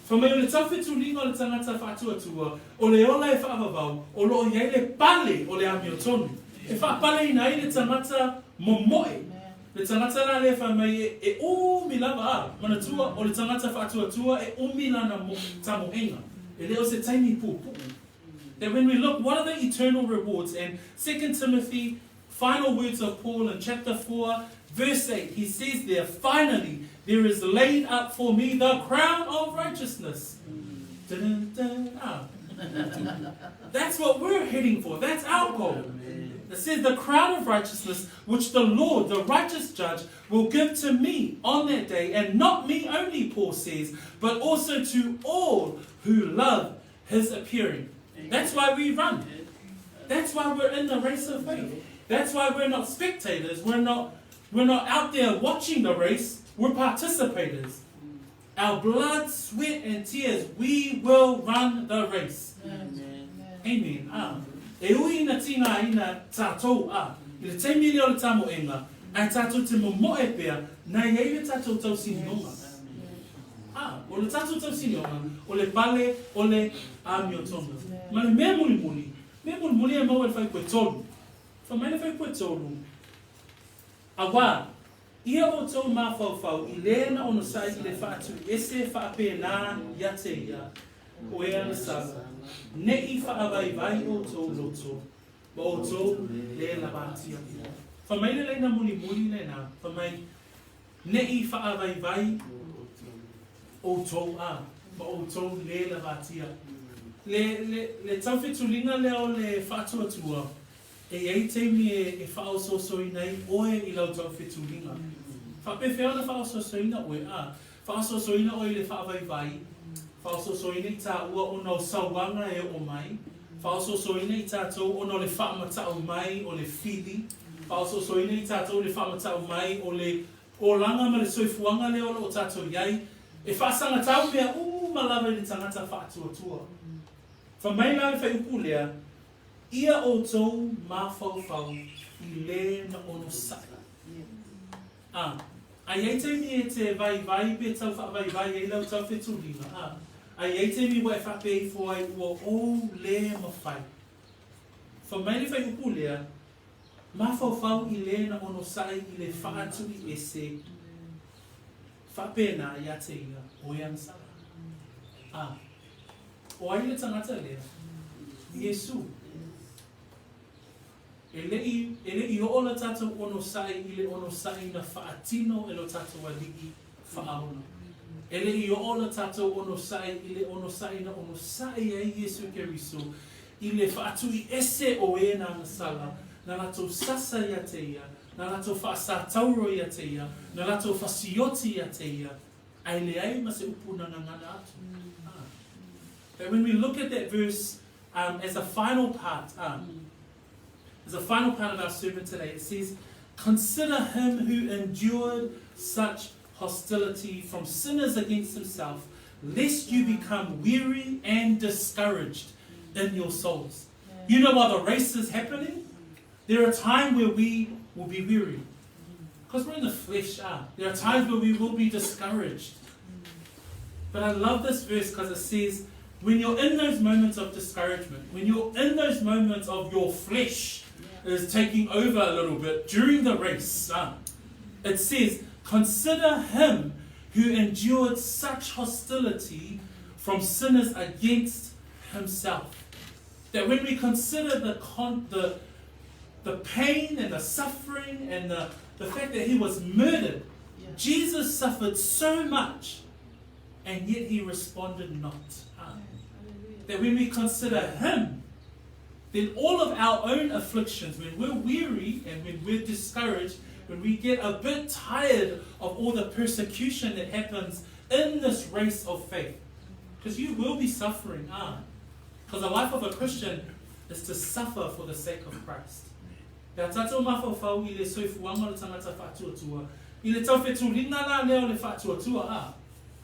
Fai mai o le taufetuliga o le tagata faatuatua, o le ola e faavavau, o lo o i ai le pale o le amiotonu, e faapaleina ai le tagata momoe. Le tagata la lea e fai mai e, e umi lava a, manatua, o le tagata faatuatua e umi lana mo, tamoega. E le o se taimi puupuu. That when we look, what are the eternal rewards? And 2 Timothy, final words of Paul in chapter 4, verse 8, he says there, finally, there is laid up for me the crown of righteousness. Dun, dun, ah. That's what we're heading for. That's our goal. It says, the crown of righteousness, which the Lord, the righteous judge, will give to me on that day, and not me only, Paul says, but also to all who love his appearing. That's why we run. That's why we're in the race of faith. That's why we're not spectators. We're not, we're not out there watching the race. We're participators. Our blood, sweat, and tears, we will run the race. Amen. Amen. Ah. E ui ina tīngā ina tātou, ah. I le taimi lea o le tamoega, ae tātou te momoe pea, na i ai le tātou tausinioga. Ah, o le tātou tausinioga, o le pale, o le amiotonu. Ma le mea mulimuli, mea mulimuli e maua i le fuaiupu e tolu. Fai mai le fuaiupu e tolu, Auā, ia outou mafaufau i lē na onosai i le faatuiese faapena ia te ia, o e agasala, neʻi faavaivai outou loto, ma outou lē lavatia. Fai mai le laina mulimuli lenā, fai mai, Neʻi faavaivai outou, a, ma outou lē lavatia. Le, le, le taufetuliga lea o le faatuatua, e i ai taimi e, e faaosoosoina ai oe i lau taufetuliga. Faapefea ona faaosoosoina oe, a, faaosoosoina oe i le faavaivai, faaosoosoina i tāua ona o sauaga e oo mai, faaosoosoina i tātou ona o le faamatau mai o le fili, faaosoosoina i tātou i le faamatau mai o le olaga ma le soifuaga lea o lo o tātou i ai, e faasagatau mea uma lava i le tagata faatuatua. Fai mai la le fuaiupu lea, Ia outou mafaufau i lē na onosai. A, a i ai taimi e te vaivai pe tau faavaivai ai lau taufetuliga, a, a i ai taimi ua e faapea ifo ai ua ou lē mafai. Fai mai le fuaiupu lea, Mafaufau i lē na onosai i le faatuiese faapena ia te ia o e agasala. A, o ai le tagata lea? Iesu. E leʻi, e leʻi oo le tatou onosai i le onosai na faatino e lo tatou Alii faaola. E leʻi oo le tatou onosai i le onosai na onosai ai Iesu Keriso i le faatuiese o e na agasala, na latou sasa ia te ia, na latou faasatauro ia te ia, na latou fasioti ia te ia, ae leai ma se upu na gagana atu. Ah. But when we look at that verse as a final part, as a final part of our sermon today, it says, Consider him who endured such hostility from sinners against himself, lest you become weary and discouraged in your souls. You know, while the race is happening, there are times where we will be weary. Because we're in the flesh. There are times where we will be discouraged. But I love this verse because it says, when you're in those moments of discouragement, when you're in those moments of your flesh is taking over a little bit during the race, it says, Consider him who endured such hostility from sinners against himself. That when we consider the, con- the, the pain and the suffering and the, the fact that he was murdered, yeah. Jesus suffered so much, and yet he responded not. Ah. That when we consider him, then all of our own afflictions, when we're weary and when we're discouraged, when we get a bit tired of all the persecution that happens in this race of faith, because you will be suffering, ah. Because the life of a Christian is to suffer for the sake of Christ. Pe a tātou mafaufau i le soifuaga o le tagata faatuatua, i le taufetuliga la lea o le faatuatua, a.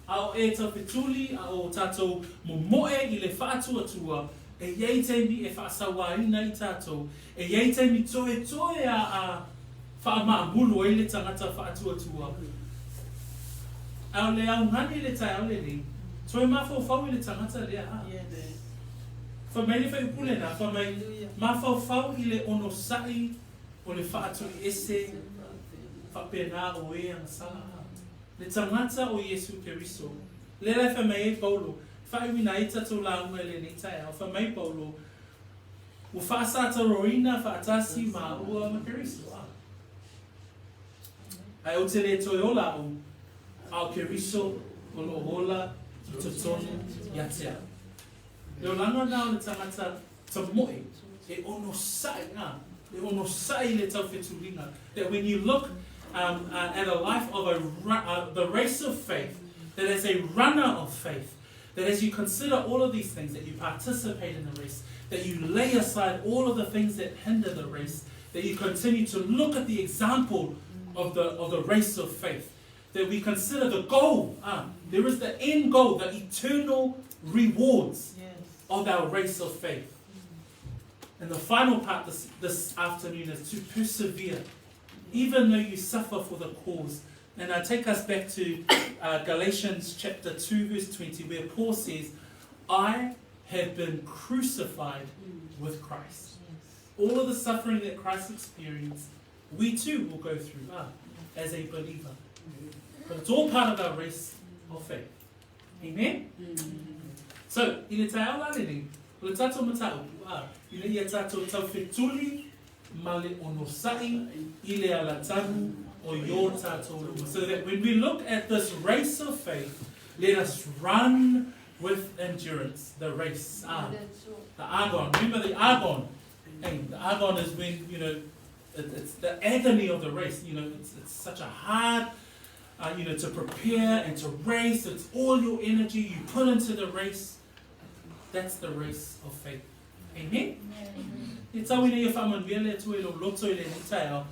A o e taufetuli, a o tātou momoe i le faatuatua, e iai taimi e faasauāina ai tātou, e iai taimi toetoe a a faamaamulu ai le tagata faatuatua. A o le augani i le taeao lenei, toe mafaufau i le tagata lea, a. Fai mai le fuaiupu lena, fai mai, Mafaufau i le onosai o le faatuiese faapena o e agasala a le tagata o Iesu Keriso. Lea la e fai mai ai Paulo, faaiuina ai tatou lauga i lenei taeao, fai mai Paulo, Ua faasataroina faatasi māua ma Keriso, a. Ae ou te le toe ola au, a o Keriso o lo o ola i totonu ia te au. Le olaga na o le tagata tamoe e onosai, a, e onosai i le taufetuliga. That when you look um, uh, at a life of a, uh, the race of faith, that as a runner of faith, that as you consider all of these things, that you participate in the race, that you lay aside all of the things that hinder the race, that you continue to look at the example of the, of the race of faith, that we consider the goal. Ah, there is the end goal, the eternal rewards yes. of our race of faith. And the final part this, this afternoon is to persevere, even though you suffer for the cause. And I take us back to uh, Galatians chapter 2, verse 20, where Paul says, I have been crucified with Christ. All of the suffering that Christ experienced, we too will go through ah, as a believer. But it's all part of our race of faith. Amen? Mm. So, i le taeao la lenei, o le tātou mataupu, ā, ina ia tātou tauwhetuli ma le onosai i le alatamu o i ō tātou luma. So that when we look at this race of faith, let us run with endurance the race. Ah, the agon. Remember the agon. Hey, the agon is when, you know, it, it's the agony of the race. You know, it's, it's such a hard, uh, you know, to prepare and to race. It's all your energy you put into the race. That's the race of faith. Amen? E tau ina ia whaamanuia le Atua i lou loto i lenei taeao,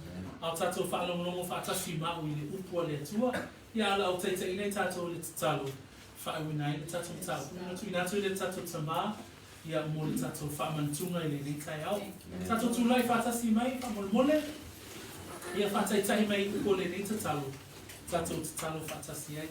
a o tātou whaalongolongo whaatasi ma au i le upu a le Atua, ia ala o taitaina nei tātou i le tatalo, whaauina ai le tātou mataupu. Ina tuuina atu i le tātou tamā, ia mo le tātou whaamantunga i lenei taeao. Tātou tūlai whaatasi mai, whaamolemole, ia whaataitahi mai i upu o lenei tatalo, tātou tatalo whaatasi ai.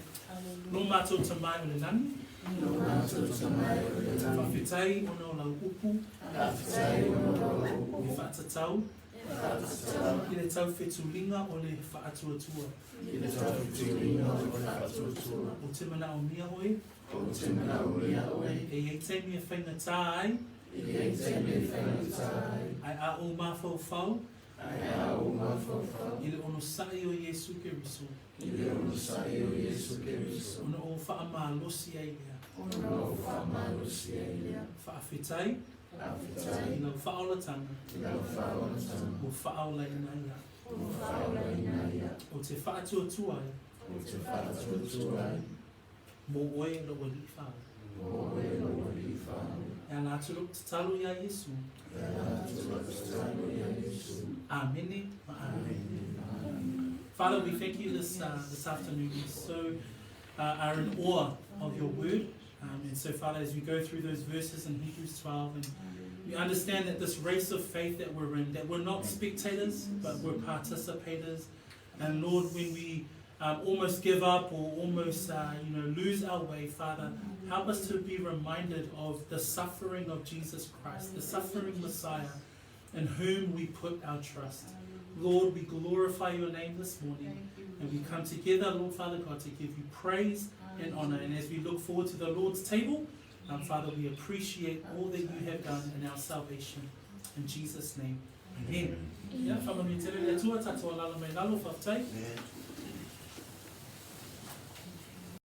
Lo mātou tamā o le lani. Lo mātou tamā o le lani. Whaawhitai ona o lau upu. Whaawhitai ona o lau upu. E whaatatau. E whaatatau. I le tauwhetulinga o le whaatuatua. I le tauwhetulinga o le whaatuatua. O te manaomia oe. O te manaomia oe. E iai taimi e whaingatā ai. E iai taimi e whaingatā ai. Ai a o mafaufau. Ai a o mafaufau. I le onosai o Iesu Keriso. I le onosai o Iesu Keriso. Ona o whaamalosi ai lea. Ona o whaamalosi ai lea. Whaawhitai. Whaawhitai. I lau whaolatanga. I lau whaolatanga. Mo whaolaina ia. Mo whaolaina ia. O te whaatuatua ai. O te whaatuatua ai. Mo oe lo alii whao. Mo oe lo alii whao. E ala atu lou tatalo iā Iesu. E ala atu lou tatalo iā Iesu. Amene ma amene. Father, we thank you this, uh, this afternoon. We so uh, are in awe of your word. Um, and so, Father, as we go through those verses in Hebrews 12, and we understand that this race of faith that we're in, that we're not spectators, but we're participators. And Lord, when we um, almost give up or almost uh, you know lose our way, Father, help us to be reminded of the suffering of Jesus Christ, the suffering Messiah, in whom we put our trust. Lord, we glorify your name this morning. And we come together, Lord Father God, to give you praise and honor. And as we look forward to the Lord's table, Father, we appreciate all that you have done in our salvation. In Jesus' name, amen. Ia, faamanuia tele le Atua, tatou alaala mai lalo, faafetai.